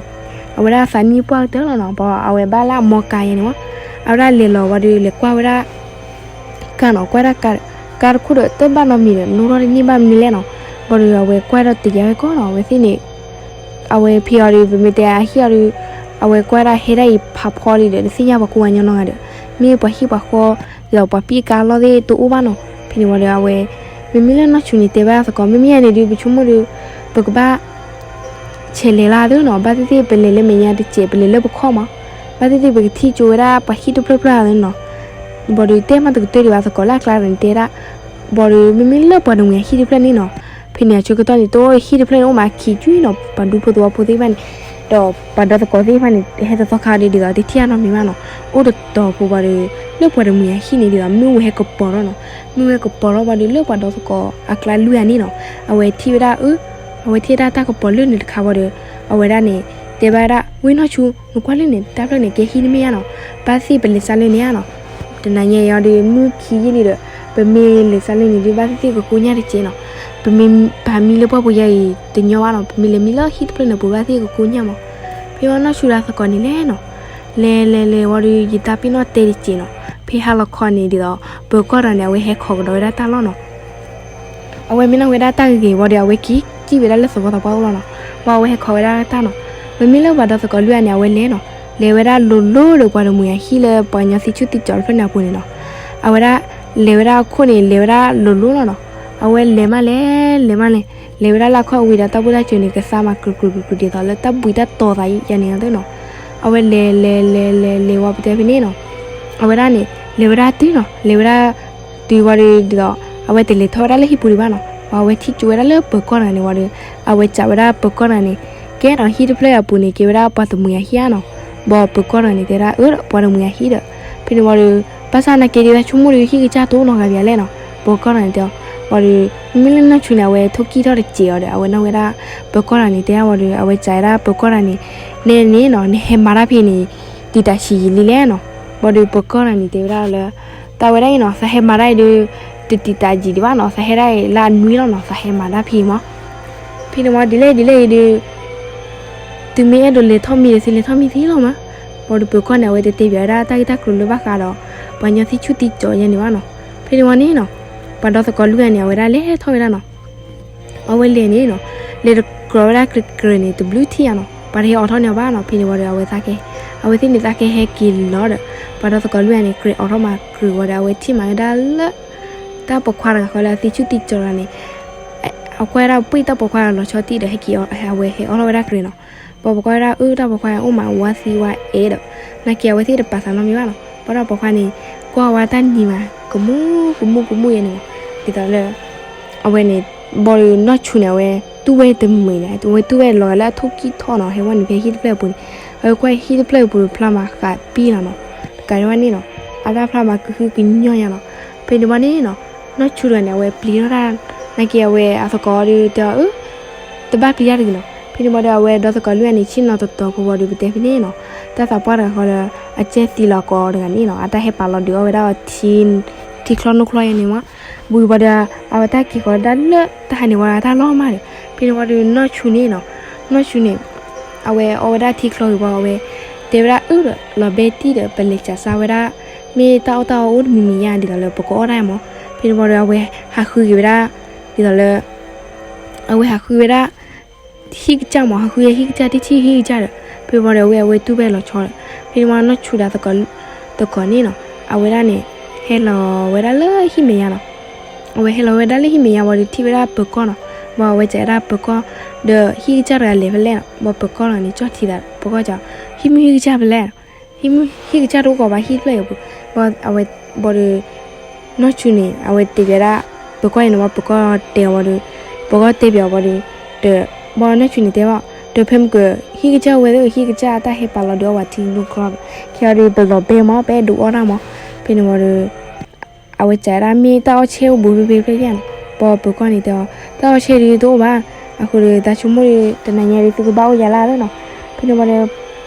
အဝဲဒၣ်သးနံၣ်ပှၢ်ကတၢၢ်လီၤနီၤ, ဘၣ်အဝဲဘၣ်လၢအမီကါယဲၢ်န့ၣ်ဝံၤ, အဝဲဒၣ်လဲၤလီၤဝံၤဒီး လဲၤကွၢ်ဝဲဒၣ် ကါနီၤ, ကွၢ်ဒၣ်ကါတခိၣ်ဒီး တဘၣ်နီတမံၤဒီး နိထီၣ်တန့ၢ်ဘၣ်မနုၤလဲၣ်နီၤ, ဘၣ်ဒီးအဝဲကွၢ်ဒီးတယာ်ဝဲကီးနီၤ, အဝဲသ့ၣ်န့ၣ် အဝဲဖံးအီၤဒီး ပမ့ၢ်တဲအဟံၣ်အီၤဒီး အဝဲကွၢ်ဒၣ်ဟဲဒၣ်အံၤဖးဖီလံဒီး တသ့ၣ်ညါပှၤကူပှၤကညီနီတဂၤဒီး မ့ၢ်ပှၤဟံၣ်ပှၤဃီ ဒီးပှၤပံးကါလီၢ်သ့ၣ်တအိၣ်ဘၣ်နီၤ, ဖဲန့ၣ်ဝံၤဒီးအဝဲ မ့မ့ၢ်လၢနီၢ်ဆူန့ၣ် တဲဘၣ်သကိး မ့မ့ၢ်ယဲန့ၣ်ဒီး ပဆိကမိၣ်ဒီး ပကဘၣ် ဆဲးလဲၤလၢသ့ၣ်နီၤ, ဘၣ်သ့ၣ်သ့ၣ်ပလဲၤလၢမဲာ်ညါတစဲး ပလဲၤလၢပခီၣ်မး, ဘၣ်သ့ၣ်သ့ၣ်ပကထံၣ်ကၠိဝဲဒၣ်ပှၤဟံၣ်တဖျၢၣ်ဖျၢၣ်သ့ၣ်နီၤ, ဘၣ်ဒီးတဲမးတကတၢၢ်ဒံးဘၣ်သကိးလၢအကျါန့ၣ်တဲဒၣ်, ဘၣ်ဒီးမ့မ့ၢ်လၢပှၤတမှံၤအဟံၣ်တဖျၢၣ်န့ၣ်နီၤ, ဖဲန့ၣ်အဆၢကတီၢ်န့ၣ် တအိၣ်ဟံၣ်တဖျၢၣ်န့ၣ် အိၣ်မးခံကွံာ်နီၤ, ပှၤဒူဖိသဝီဖိသ့ၣ်တဖၣ်န့ၣ်, ဒီးပှၤဒီသကိးသ့ၣ်တဖၣ်န့ၣ် ဟဲသီသီခါဒီး ဒ်သိးတထံၣ်အနီတမံၤဘၣ်နီၤ, အိၣ်တတီၤဖိဝံၤဒီး လၢပှၤတမှံၤအဟံၣ်န့ၣ် ဒ်သိးမ့ၣ်အူဟဲကပီၤထီၣ်နီၤ, မ့ၣ်အူဟဲကပီၤထီၣ်ဝံၤဒီး လၢပှၤဒီသကိးအကျါလွံၢ်ဂၤန့ၣ်နီၤ, အဝဲထံၣ်ဝဲဒၣ်အၢ အဝဲထံၣ်ဝဲဒၣ်တၢ်ကပီၤလၢန့ၣ်တခါဝံၤဒီး အဝဲဒၣ်န့ၣ် တဲဘၣ်ဝဲဒၣ် ဝ့ၢ်နီၢ်ဆူ နကွၢ်လၢန့ၣ် တၢ်ဖျၢၣ်န့ၣ် ကဲဟံၣ်တမ့ၢ်ဧါနီၤ, ဘၣ်သ့ၣ်ပလဲၤစးလၢန့ၣ်ဧါနီၤ, တနၤညါအံၤဒီး မုၢ်ခံယဲၢ်လံဒီး ပမ့ၢ်လဲၤစးလၢန့ၣ်ဒီး ဘၣ်သ့ၣ်သ့ၣ်ကကိညၢ်တစဲးနီၤ, ပမ့ၢ်ပာ်မံလၢပှၢ်ပူၤယဲအံၤတညီဘၣ်နီၤ, ပမ့ၢ်လဲၤမံလၢဟံၣ်တဖျၢၣ်န့ၣ် ပဘၣ်သ့ၣ်သ့ၣ်ကကိညၢ်မး, ဖဲဝံၤနီၢ်ဆူဒီးသကိးန့ၣ်လဲၤနီၤ, လဲၤလဲၤလဲၤဝံၤဒီး ယတၢ်ပ့ၤနီၣ်တဲတစဲးနီၤ, ဖဲဟါလီၤခီန့ၣ်ဒ်သိး ပၢၤကီၢ်တဂၤန့ၣ် အဝဲဟဲခိးကဒီးဝဲဒၣ်တၢ်လီၢ်နီၤ အဝဲမ့ၢ်နီၣ်ဝဲဒၣ်တၢ်ဂ့ၤဂ့ၤဝံၤဒီး အဝဲက့ၤစံၣ်ဝဲဒၣ်လၢသဝီသးပှၢ်အိၣ်လီၤနီၤ, ဝံၤအဝဲဟဲခိးဝဲဒၣ်တၢ်နီၤ, ဝဲမ့ၢ်လၢပှၤဒီသကိးလွံၢ်ဂၤန့ၣ် အဝဲလဲၤနီၤ, လဲၤဝဲဒၣ်လိၤလိၤဒီးပှၤတမှံၤအဟံၣ်လၢပှၤကညီသံဆူၣ်သံကၠီၤတဖျၢၣ်န့ၣ်အပူၤန့ၣ်နီၤ, အဝဲဒၣ် လဲၤဝဲဒၣ်အခိၣ်န့ၣ် လဲၤဝဲဒၣ်လိၤလိၤလီၤနီၤ, အဝဲလဲၤမးလဲၤ လဲၤမးလဲၤ လဲၤဝဲဒၣ်လၢအခီၣ်ဝံၤဒီး တၢ်ဘူၣ်တၢ်စၢၤန့ၣ် ကသါမးကြူးကြူးကြူးကြူး ဒ်သိးလၢတၢ်ဘှံးတၢ်တီၤသးယါန့ၣ်နီၤ, အဝဲလဲၤလဲၤလဲၤလဲၤလဲၤဝံၤပတဲဖဲန့ၣ်နီၤ, အဝဲဒၣ်န့ၣ် လဲၤဝဲဒၣ်တုၤနီၤ, လဲၤဝဲဒၣ်တုၤဝံၤဒီး ဒ်သိး အဝဲတလဲၤထီၣ်ဝဲဒၣ်လၢဟံၣ်ပူၤဒံးဘၣ်နီၤ, ဝံၤအဝဲထံၣ်ကၠိဝဲဒၣ်လၢပၢၤကီၢ်တဂၤန့ၣ်ဝံၤဒီး အဝဲစံးဝဲဒၣ်ပၢၤကီၢ်တဂၤန့ၣ်, ကဲနီၤ ဟံၣ်တဖျၢၣ်အပူၤန့ၣ် ကဲဝဲဒၣ်ပှၤတမှံၤအဟံၣ်ဧါနီၤ, ဘၣ်ပၢၤကီၢ်တဂၤန့ၣ် တဲဒၣ်အၢ ပှၤတမှံၤအဟံၣ်ဒီး, ဖဲန့ၣ်ဝံၤဒီး ဘၣ်ဆၣ်နာ်က့ဒ်တၢ်ဆိကမိၣ်ဒီး ဟံၣ်ကစၢ်တအိၣ်နီတဂၤဘၣ်လဲၣ်နီၤ, ပၢၤကီၢ်တဂၤန့ၣ်တဲအီၤ, ဝံၤဒီး မ့မ့ၢ်လၢနီၢ်ဆူန့ၣ် အဝဲထိၣ်ကံၣ်ထီၣ်တစဲးအီၤဒီး အဝဲနီၣ်ဝဲဒၣ် ပၢၤကီၢ်တဂၤန့ၣ် တဲဒၣ်ဝံၤဒီး အဝဲစံးဝဲဒၣ်ပၢၤကီၢ်တဂၤန့ၣ်, နဲန့ၣ်နီၤ နဟဲမၤတၢ်ဖဲန့ၣ် တံာ်တာ်ဆံးယံာ်လံလဲၣ်နီၤ, ဘၣ်ဒီးပၢၤကီၢ်တဂၤန့ၣ် တဲဝဲဒၣ်လၢ တၢ်ဝဲဒၣ်အံၤနီၤ သးဟဲမၤတၢ်အံၤဒီး တတံာ်တာ်ယံာ်ဒံးဘၣ်နီၤ, သးဟဲဒၣ်အံၤလၢအနွံလီၤနီၤ, သးဟဲမၤတၢ်ဖဲအံၤမး, ဖဲန့ၣ်ဝံၤဒ်လဲၣ်ဒ်လဲၣ်အံၤဒီး သုမ့ၢ်အဲၣ်ဒိးလဲၤထီၣ်မံဒီး သုလဲၤထီၣ်မံသ့လီၤမး, ဘၣ်ဒီးပၢၤကီၢ်န့ၣ် အဝဲတတဲပၠးဝဲဒၣ်တၢ်ဂ့ၢ်တၢ်ကျိၤလၢဘၣ်ဃးဒီး ပှၤကညီသံဆူၣ်သံကၠီၤယါန့ၣ်ဘၣ်နီၤ, ဖဲန့ၣ်ဝံၤန့ၣ်နီၤ ပှၤဒီသကိးလွံၢ်ဂၤန့ၣ် အဝဲဒၣ်လဲၤထီၣ်ဝဲဒၣ်နီၤ အဝဲလဲၤန့ၣ်နီၤ, လဲၤတကြၢးဝဲဒၣ်ကြဲးကြဲးန့ၣ် တဘျုးထံၣ်ဧါနီၤ, ပှၤတဟဲအိးထီၣ်န့ၢ်အီၤဘၣ်နီၤ, ဖဲန့ၣ်ဝံၤဒီး အဝဲသးကဲ, အဝဲသ့ၣ်န့ၣ်သးကဲဟဲက့ၤလီၤဒီး ပှၤဒီသကိးလွံၢ်ဂၤန့ၣ် ကြဲးအိးထီၣ်မးကြဲးဝံၤဒီး အဝဲထံၣ်မးဝဲဒၣ်လၢ တၢ်ပိာ်ခွါတဂၤဃီလၢအသံဆူၣ်သံကၠီၤတဂၤန့ၣ် အကွၢ်ဝဲဒၣ်ပှ့ၢ်တၢ်ပိာ်ခွါလီၤဆီတံၢ်ဒီး ဟဲက့ၤအဝဲဟဲအိးထီၣ်ဝဲဒၣ်ကြဲးနီၤ, ပှၤပိာ်ခွါဝဲဒၣ်အၢ တၢ်ပိာ်ခွါအိၣ်မးဝါသံဝါအဲၣ်ဒီး နာ်က့အဝဲသ့ၣ်တပာ်သးနီတမံၤဘၣ်နီၤ, ဘၣ်ဒီးပိာ်ခွါန့ၣ် ကွၢ်ဝဲတၢ်နံၤမး ကမူကမူကမူယဲန့ၣ်မး, ဒ်သိးလၢ အဝဲန့ၣ် ဘၣ်ဒီးနီၢ်ဆူၣ်န့ၣ် အဝဲတူၢ်ဝဲတမှံၤန့ၣ် အဝဲတူၢ်ဝဲလီၤဂာ်လၢအထိၣ်ကံၣ်ထီၣ်နီၤ, ဟဲဝဲန့ၣ်ဖဲဟံၣ်တဖျၢၣ်အပူၤန့ၣ်, အဝဲကွၢ်ဟံၣ်တဖျၢၣ်အပူၤဖျါမးဃးပံၣ်လီၤနီၤ, တကးဒံးဘၣ်န့ၣ်နီၤ အတၢ်ဖျါမးကဟုကညီၢ်ညါနီၤ, ဖဲန့ၣ်ဘၣ်န့ၣ်နီၤ နီၢ်ဆူၣ်တဂၤန့ၣ် အဝဲပျံၤထီၣ်တၢ် နာ်က့အဝဲအသကိးဒီးတဲအီၤအၢ တဘၣ်ပျံၤတၢ်တဂ့ၤနီၤ, ဖဲန့ၣ်ဘၣ်ဒီး အဝဲဒီသကိးလွံၢ်ဂၤန့ၣ် ဆ့ၣ်နီၤတတီၤဖိဝံၤဒီး ပတဲဖဲန့ၣ်နီၤ, တၢ်သးပှၢ်တဂၤဃီဒီး အကဲသံလီၤကိးတဂၤန့ၣ်နီၤ, အတၢ်ဟဲပာ်လီၤဒုးအီၣ်ဝဲဒၣ်အီၤ ထံချီနိချီယဲန့ၣ်မး, ဝံၤဘၣ်ဒီး အဝဲတၢ်က့ၤဃီၤဒၣ်လၢတၢ်ဟးန့ၣ်ဝဲဒၣ်တၢ်လီၤမးဒီး ဖဲန့ၣ်ဝံၤဒီး နီၢ်ဆူၣ်န့ၣ်နီၤ, နီၢ်ဆူၣ်န့ၣ် အဝဲအီၣ်ဝဲဒၣ်ထံချီဂ့ၤဝံၤ အဝဲ တဲဝဲဒၣ်အၢဒီး လီၤဘဲတံၢ်ဒီး ပလဲၤစးစၢ်ဝဲဒၣ် မ့ၢ်တၢ်အီၣ်တၢ်အီအိၣ်တမံၤမံၤဧါ ဒ်သိးလၢပကအီၣ်တၢ်မး, ဖဲန့ၣ်ဝံၤဒီး အဝဲဟးဃုက့ၤဝဲဒၣ် ဒ်သိးလၢ အဝဲဟးဃုဝဲဒၣ် ဟံၣ်ကစၢ်မး ဟးဃုဟံၣ်ကစၢ် တထံၣ်ဟံၣ်ကစၢ်ဒီး ဖဲဝံၤဒီး အဝဲ အဝဲတူၢ်ဝဲလီၤဆီဒီး ဖဲန့ၣ်ဝံၤနီၢ်ဆူၣ်ဒီးသကိးန့ၣ်နီၤ အဝဲဒၣ်န့ၣ် ဟဲလီၤဝဲဒၣ်လၢဟံၣ်မဲာ်ညါနီၤ, အဝဲဟဲလီၤဝဲဒၣ်လၢဟံၣ်မဲာ်ညါဝံၤဒီး ထံၣ်ဝဲဒၣ်ပၢၤကီၢ်နီၤ, ဘၣ်အဝဲစံးဝဲဒၣ်ပၢၤကီၢ် ဒီးဟံၣ်ကစၢ်တဂၤလဲၤဖဲလဲၣ်နီၤ, ဘၣ်ပၢၤကီၢ်တဂၤန့ၣ် ကၠီၣ်ထံသး ပၢၤကီၢ်စံး ဟံၣ်မ့ၢ်ဟံၣ်ကစၢ်ဖဲလဲၣ် ဟံၣ်မ့ၢ်ဟံၣ်ကစၢ်တအိၣ်ကီးဘၣ် ဟံၣ်တဖျၢၣ်အံၤအပူၤ, ဘၣ်အဝဲ ဘၣ်ဒီး နီၢ်ဆူၣ်န့ၣ် အဝဲတဲပၠးဒၣ် ပၢၤကီၢ်အံၤန့ၣ် ဘၣ်ပၢၤကီၢ်တဲအီၤဘၣ်ဒီး ပၢၤကီၢ်တဲပၠးအီၤဘၣ်ဒီး ဒီး ဘၣ်နီၢ်ဆူၣ်န့ၣ်တဲဘၣ် ဒီးဖဲမ့ၢ်က ဟံၣ်ကစၢ်ဝဲသ့ၣ် ဟံၣ်ကစၢ်အတၢ်ဟဲပာ်လီၤဒုးအီၣ်ဝဲထံနူကျီဒီး ခဲအံၤဒီး ပလီၤဘဲမး ပအဲၣ်ဒိးအီၣ်တၢ်မး, ဖဲန့ၣ်ဝံၤဒီး အဝဲစံးဝဲဒၣ် မ့ၢ်တၢ်အီၣ်ဆဲးအိၣ်ဘူးဖဲဖဲဖဲယါနီၤ, ဘၣ်ပၢၤကီၢ်န့ၣ်တဲအီၤ တၢ်အီၣ်ဆဲးဒုးတအိၣ်ဘၣ်, အဃိဒီး တၢ်ဆိကမိၣ်ဒီး တနၤညါဒီး သုကဘၣ်အိၣ်ယၤလၢ်လၢနီၤ, ဖဲန့ၣ်ဝံၤဒီး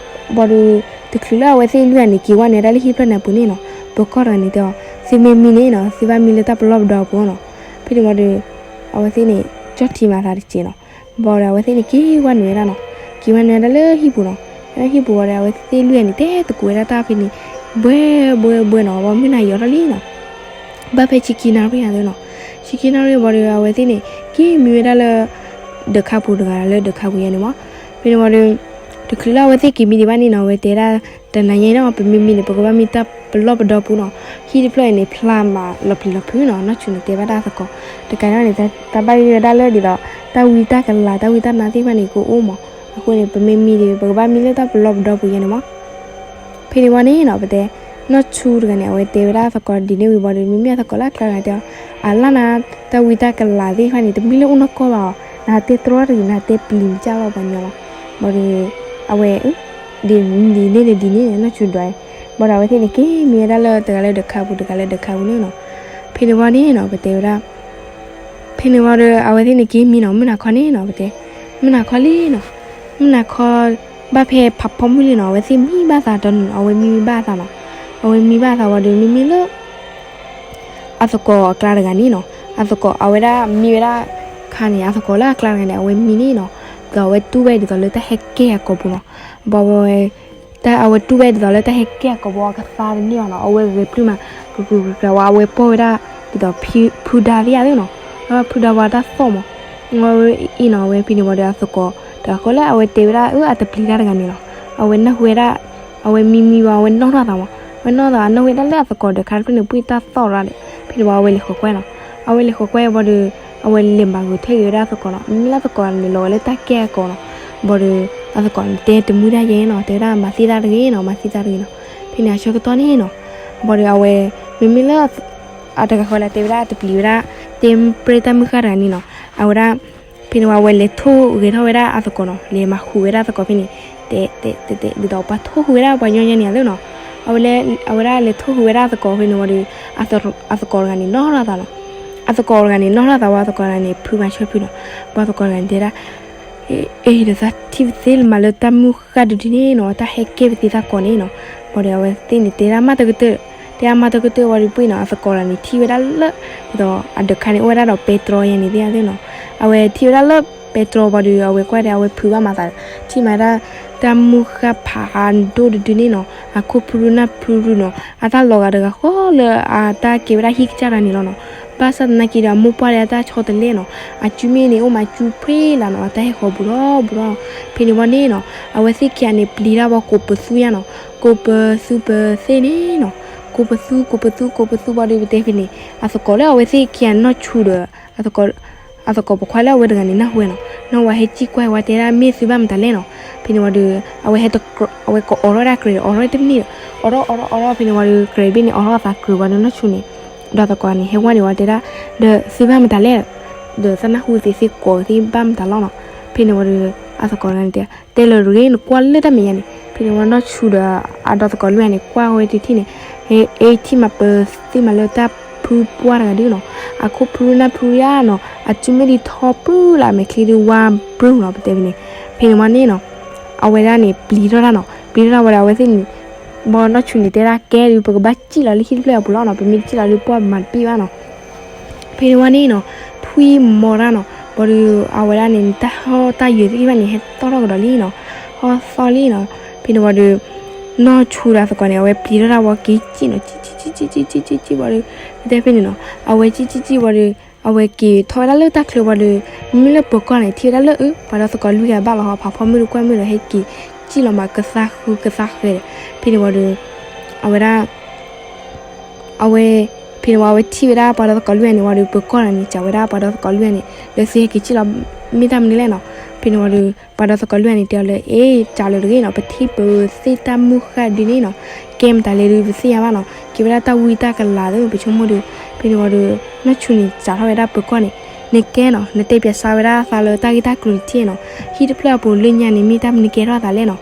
ဘၣ်ဒီး တချုးလၢအဝဲသ့ၣ်လွံၢ်ဂၤန့ၣ် က့ၤဝဲနုာ်ဝဲဒၣ်လၢဟံၣ်ဖျၢၣ်န့ၣ်အပူၤန့ၣ်နီၤ, ပၢၤကီၢ်တဂၤန့ၣ်တဲအီၤ သုမ့ၢ်မံန့ၣ်နီၤ သုဘၣ်မံလၢတၢ်ပလီၢ်ပဒီအပူၤနီၤ, ဖဲန့ၣ်ဝံၤဒီး အဝဲသ့ၣ်န့ၣ် ကၠီၣ်ထံမၤသးတစဲးနီၤ, ဘၣ်ဒီးအဝဲသ့ၣ်န့ၣ် က့ၤဝဲနုာ်ဝဲဒၣ်နီၤ, က့ၤဝဲနုာ်ဝဲဒၣ်လၢဟံၣ်ပူၤနီၤ, ဟံၣ်ပူၤဝံၤဒီး အဝဲသ့ၣ်လွံၢ်ဂၤန့ၣ် တဲသကိးဝဲဒၣ်တၢ်ဖဲန့ၣ် ဘှဲဘှဲဘှဲနီၤ, ဘၣ်မုၢ်နၤယံာ်ထီၣ်လံနီၤ ဘၣ်ဖဲဆံခံနၣ်ရံၣ်ဧါသ့နီၤ, ဆံခံနၣ်ရံၣ်ဝံၤဒီး အဝဲသ့ၣ်န့ၣ် က့ၤမံဝဲဒၣ်လၢ ဒၢးခါပူၤတဂၤလၢဒၢးခါပူၤယါန့ၣ်မး, ဖဲန့ၣ်ဝံၤဒီး တချုးလၢအဝဲသ့ၣ်က့ၤမံဒံးဘၣ်န့ၣ်နီၤ အဝဲတဲဒၣ် တနၤညါအံၤနီၤ ပမ့ၢ်မံန့ၣ် ပကဘၣ်မံတၢ်ပလီၢ်ပဒီပူၤနီၤ, ဟံၣ်တဖျၢၣ်အံၤန့ၣ် ဖျါမးလီၤပျံၤလီၤဖုးနီၤ, နီၢ်ဆူၣ်န့ၣ်တဲဘၣ်တၢ်သကိး, တကးဒံးဘၣ်န့ၣ် တၢ်ဘၣ်ဂ့ၢ်ဝဲဒၣ်လၢဒ်သိး တၢ်ဝံတၢ်ကလၤ တၢ်ဝံတၢ်နါသ့ၣ်တဖၣ်န့ၣ် ကအိၣ်မး, အဃိန့ၣ် ပမ့ၢ်မံဒီး ပကဘၣ်မံလၢတၢ်ပလီၢ်ပဒီပူၤယါန့ၣ်မး ဖဲန့ၣ်ဝံၤန့ၣ်နီၤ ပတဲ နီၢ်ဆူတဂၤန့ၣ် အဝဲတဲဝဲဒၣ်အသကိးဒ်န့ၣ်ဝံၤဘၣ်ဒီး မ့မ့ၢ်အသကိးလၢအကျါတဂၤန့ၣ်တဲအီၤ, အလၢ်နၤ, တၢ်ဝံတၢ်ကလၤသ့ၣ်တဖၣ်န့ၣ် တမ့ၢ်လၢအိၣ်နီၢ်ကီၢ်ဘၣ်အီၤ, နဟးတဲတြီတဂ့ၤ, နဟးတဲပျံၤမ့ၢ်ကၢ်လီၤပှၤညီလီၤ. ဘၣ်ဒီး အဝဲ ဒ်န့ၣ်ဒ်န့ၣ် နီၢ်ဆူဒွး, ဘၣ်ဒီးအဝဲသ့ၣ်န့ၣ်က့ၤမံဝဲဒၣ်လၢတဂၤလၢဒၢးခါပူၤ တဂၤလၢဒၢးခါပူၤန့ၣ်နီၤ. ဖဲန့ၣ်ဝံၤန့ၣ်နီၤ ပတဲဝဲဒၣ် ဖဲန့ၣ်ဝံၤဒီး အဝဲသ့ၣ်န့ၣ်က့ၤမံနီၤ, မုၢ်နၤခီန့ၣ်နီၤ ပတဲ, မုၢ်နၤခီလံနီၤ, မုၢ်နၤခီ ဘၣ်ဖဲဖးဖီမုၢ်လံနီၤ, အဝဲသ့ၣ်မံဘၣ်သးတနီၤနီၤ, အဝဲမံမံဘၣ်သးနီၤ, အဝဲမံဘၣ်သးဝံၤဒီး မ့မ့ၢ်လၢ အသကိးအကျါတဂၤန့ၣ်နီၤ, အသကိးအဝဲဒၣ်မံဝဲဒၣ်ခါန့ၣ် အသကိးလၢအကျါတဂၤန့ၣ် အဝဲမံန့ၣ်နီၤ, ဒီးအဝဲတူၢ်ဝဲဒ်သိးလၢတၢ်ဟဲကဲအကိာ်ပူၤနီၤ, ဘၣ်ဝဲ တၢ်အဝဲတူၢ်ဝဲဒ်သိးလၢတၢ်ဟဲကဲအကိာ်ပူၤ အကသါတန့ၢ်ဘၣ်နီၤ, အဝဲဂဲၤပျုၢ်မး ကြူကြူကြူကြူဝဲ အဝဲပိာ်ဝဲဒၣ် ဒ်သိး ဖုဒါသ့ၣ်ယၤသ့ၣ်နီၤ, ဖုဒါဝဲတၢ်သီၣ်မး, အဝဲအံၤနီၤ အဝဲဖဲန့ၣ်ဝံၤဒီးအသကိး တဂၤဃီလၢအဝဲတဲဝဲဒၣ်အၢ အတပျံၤတၢ်တဂၤန့ၣ်လီၤ, အဝဲနၢ်ဟူဝဲဒၣ် အဝဲမံမံဝံၤ အဝဲနီၣ်ထီၣ်သးမး, အဝဲနီၣ်ထီၣ်သး အနီၣ်ဝဲဒၣ်လၢအသကိးဒီးခါတဖျၢၣ်န့ၣ် ပှံၢ်တၢ်သီၣ်ရၣ်ဒီး ဖဲန့ၣ်ဝံၤ အဝဲလဲၤဃီၤကွဲနီၤ, အဝဲလဲၤဃီၤကွဲဝံၤဒီး အဝဲလဲၤမၤဂုာ်ထၢက့ၤဝဲဒၣ်အသကိးနီၤ, မ့မ့ၢ်လၢအသကိးန့ၣ် လီၤဝဲလၢတၢ်ကဲအကိာ်နီၤ, ဘၣ်ဒီး အသကိးန့ၣ် တဲတမုၢ်တၢ်ယဲနီၤ, တဲဝဲဒၣ်မၤသံတၢ်တဂ့ၤနီၤ, မၤသံတၢ်တဂ့ၤနီၤ, ဖဲန့ၣ်အဆၢကတီၢ်န့ၣ်နီၤ, ဘၣ်ဒီးအဝဲ မ့မ့ၢ်လၢ အတဂၤဃီလၢတဲဝဲဒၣ်တပျံၤဝဲဒၣ် တဲပြဲတၢ်မုၢ်ဃၢ်တဂၤန့ၣ်နီၤ, အဝဲဒၣ် ဖဲန့ၣ်ဝံၤ အဝဲလဲၤထိၣ်ဂဲၤထီၣ်ဝဲဒၣ်အသကိးနီၤ, လဲၤမၤဃုာ်ဝဲဒၣ်အသကိးဖဲန့ၣ်, တဲ တဲ တဲ တဲ ဒ်သိးပှၤထိၣ်ဃုာ်ဝဲဒၣ်ပှၤညီညီန့ၣ်သ့ၣ်နီၤ, အဝဲဒၣ်လဲၤထိၣ်ဃုာ်ဝဲဒၣ်အသကိးဖဲန့ၣ်ဝံၤဒီး အသကိးတဂၤန့ၣ်နီၣ်ထီၣ်သးနီၤ, အသကိးတဂၤန့ၣ်နီၣ်ထီၣ်သးဝံၤ အသကိးတဂၤန့ၣ် ဖုမၤဆၢဖုနီၤ, ဘၣ်အသကိးတဂၤန့ၣ်တဲဒၣ် အ့ ဒီးသးထံၣ်ပသ့လၢမၤလၢတၢ်မုၢ်ဃၢ်ဒုဒုန့ၣ်နီၤ, တၢ်ဟဲကဲပသံသးကိးန့ၣ်နီၤ, ဘၣ်ဒီးအဝဲသ့ၣ်န့ၣ် တဲဒၣ်မၤတကတၢၢ်, တဲဒၣ်မၤတကတၢၢ်ဝံၤဒီးပှ့ၤနီၤ, အသကိးတဂၤန့ၣ် ထံၣ်ဝဲဒၣ်လၢ ဒ်သိးအဒၢးခါန့ၣ် အိၣ်ဝဲဒၣ်ဒီးပဲတြီယဲန့ၣ်သ့ၣ်သ့ၣ်နီၤ, အဝဲထံၣ်ဝဲဒၣ်လၢပဲတြီဘၣ်ဒီး အဝဲကွၢ်ဒီး အဝဲဖုးဘၣ်မၤသးဒီး ထံၣ်မၤဒၣ် တၢ်မုၢ်ဃၢ်ဖးဒိၣ်ဒုဒုန့ၣ်နီၤ, အခိၣ်ဖုရူနၢ်ဖုရူနီၤ, အတၢ်လီၤဂာ်တဂၤဃီလၢအတၢ်ကဲဝဲဒၣ်ဟံၣ်ကစၢ်တဂၤန့ၣ်လီၤနီၤ, ဘၣ်ဆၣ်သနာ်က့ဒီး အမိၢ်ပှၢ်ဒီးအတၢ်ဆီတလဲနီၤ, အစုမ့ၢ်န့ၣ် အိၣ်မးစုဖှ့လၢ်နီၤ, အတၢ်ဟဲဃီၤဘူးထီၣ်ဘူးထီၣ်နီၤ, ဖဲန့ၣ်ဝံၤန့ၣ်နီၤ, အဝဲသ့ၣ်ခံဂၤန့ၣ် ပျံၤတၢ်ဝံၤကိးပသူယါနီၤ, ကိးပသူပသ့ၣ်န့ၣ်နီၤ, ကိးပသူ ကိးပသူ ကိးပသူဘၣ်ဒီး ပတဲဖဲန့ၣ် အသကိးလၢအဝဲသ့ၣ်ခံဂၤနီၢ်ဆူၢ်ဒီး အသကိးပှၤခွါလၢအဝဲတဂၤန့ၣ် နၢ်ဟူဝဲနီၤ, နၢ်ဟူဝဲဟဲစံၣ်ကွၢ်ဝဲတဲဒၣ်မ့ၢ်သုဘၣ်မတၤလဲၣ်နီၤ, ဖဲန့ၣ်ဝံၤဒီး အဝဲဟဲတကြၢး အဝဲကအိးထီၣ်ဝဲဒၣ်ကြဲးဒီး အိးထီၣ်တမံၤဒီး အိးထီၣ်အိးထီၣ်အိးထီၣ် ဖဲန့ၣ်ဝံၤဒီး ကြဲးဘ့ၣ်န့ၣ် အိးထီၣ်အသးကြၢးဝံၤဒီးနီၢ်ဆူၢ်န့ၣ် ဒီးသကိးန့ၣ် ဟဲဝဲန့ၣ်ဝံၤတဲဒၣ် ဒီးသုဘၣ်မတၤလဲၣ်, ဒီးသးနၢ်ဟူသ့သ့ကိးသ့ဘၣ်မတၤလီၤနီၤ, ဖဲန့ၣ်ဝံၤဒီး အသကိးတဂၤန့ၣ်တဲ တဲလၢၤတဂ့ၤ နကွၢ်လၢတၢ်မဲာ်ညါန့ၣ်, ဖဲန့ၣ်ဝံၤနီၢ်ဆူၢ်ဒီး အဒီးသကိးလွံၢ်ဂၤန့ၣ် ကွၢ်ဝဲတထံၣ်န့ၣ် ဟဲအ့ထံၣ်မးပသ့ၣ်မးလၢတၢ်ဖုပှၢ်တဂၤဒုနီၤ, အခိၣ်ဖုရူနၢ်ဖုရူယါနီၤ, အစုမ့ၢ်ဒံးထီၣ်ပုၢ်လၢအမဲာ်ချံဒုဝါဘြူၤနီၤ ပတဲဖဲန့ၣ်, ဖဲန့ၣ်ဝံၤန့ၣ်နီၤ, အဝဲဒၣ်န့ၣ် ပျံၤထီၣ်တၢ်နီၤ, ပျံၤထီၣ်တၢ်ဝံၤဒီး အဝဲသ့ၣ်န့ၣ် ဘၣ်နီၢ်ဆူၢ်န့ၣ်တဲဒၣ်ကဲဒုး ပကဘၣ်စံၣ်လီၤလၢဟံၣ်တဖျၢၣ်အပူၤလီၤနီၤ, ပမ့ၢ်တစံၣ်လီၤဒုး ပှၢ်မၤတပ့ၢ်ဘၣ်နီၤ ဖဲန့ၣ်ဝံၤန့ၣ်နီၤ, ထွံၣ်မီၤတၢ်နီၤ, ဘၣ်ဒီး အဝဲဒၣ်န့ၣ် တၢ်ဟီၣ်တၢ်ယၢၤသ့ၣ်တဖၣ်န့ၣ် ဟဲသီၣ်ထီၣ်ကဒီးလံနီၤ, ဟီၣ်သီၣ်လံနီၤ, ဖဲန့ၣ်ဝံၤဒီး နီၢ်ဆူၢ်ဒီးအသကိးန့ၣ် အဝဲပျံၤထီၣ်တၢ်ဝံၤက့ၤစံၣ်နီၤ, စံၣ်စံၣ်စံၣ်စံၣ်စံၣ်စံၣ်စံၣ်ဝံၤဒီး ပတဲဖဲန့ၣ်နီၤ, အဝဲစံၣ်စံၣ်စံၣ်ဝံၤဒီး အဝဲက့ၤထီၣ်ဝဲဒၣ်လၢတၢ်ချၢဝံၤဒီး မ့မ့ၢ်လၢပၢၤကီၢ်န့ၣ် ထံၣ်ဝဲဒၣ်လၢအ ပှၤဒီးသကိးလွံၢ်ဂၤဘၣ်လီၤဟီ ဖးဖီမုၢ်ဒီးကွၢ်မုၢ်ဒီး ဟဲက့ၤစံၣ်လီၤမးကသးဃုကသးဃဲၤဒီး ဖဲန့ၣ်ဝံၤဒီး အဝဲဒၣ် အဝဲ ဖဲန့ၣ်ဝံၤ အဝဲထံၣ်ဝဲဒၣ်ပှၤဒီးသကိးလွံၢ်ဂၤန့ၣ်ဝံၤဒီး ပၢၤကီၢ်န့ၣ် စံးဝဲဒၣ်ပှၤဒီးသကိးလွံၢ်ဂၤန့ၣ် လၢသုဟဲက့ၤစံၣ်လီၤ မ့ၢ်တၢ်မနုၤလဲၣ်နီၤ. ဖဲန့ၣ်ဝံၤဒီး ပှၤဒီးသကိးလွံၢ်ဂၤန့ၣ် တဲအီၤလၢ အ့ စံးလၢတဂ့ၤနီၤ, ပထံၣ်ပသ့ၣ်တၢ်မုၢ်ဃၢ်ဒုန့ၣ်နီၤ, ကဲမတၤလဲၣ်ဒုး ပသ့ၣ်ညါဘၣ်နီၤ, ကဲဝဲဒၣ်တၢ်ဝံတၢ်ကလၤသ့ၣ် ပဆိကမိၣ်ဒီး ဖဲန့ၣ်ဝံၤဒီး နီၢ်ဆူၣ်န့ၣ် စံးထီၣ်ဝဲဒၣ်ပၢၤကီၢ်န့ၣ်, နကဲနီၤ, နတဲပျးစါဝဲဒၣ်သးလၢတၢ်ဂ့ၢ်တၢ်ကျိၤတထံၣ်နီၤ, ဟံၣ်တဖျၢၣ်အပူၤလၢညါန့ၣ် မ့ၢ်တၢ်မနုၤကဲထီၣ်သးလဲၣ်နီၤ.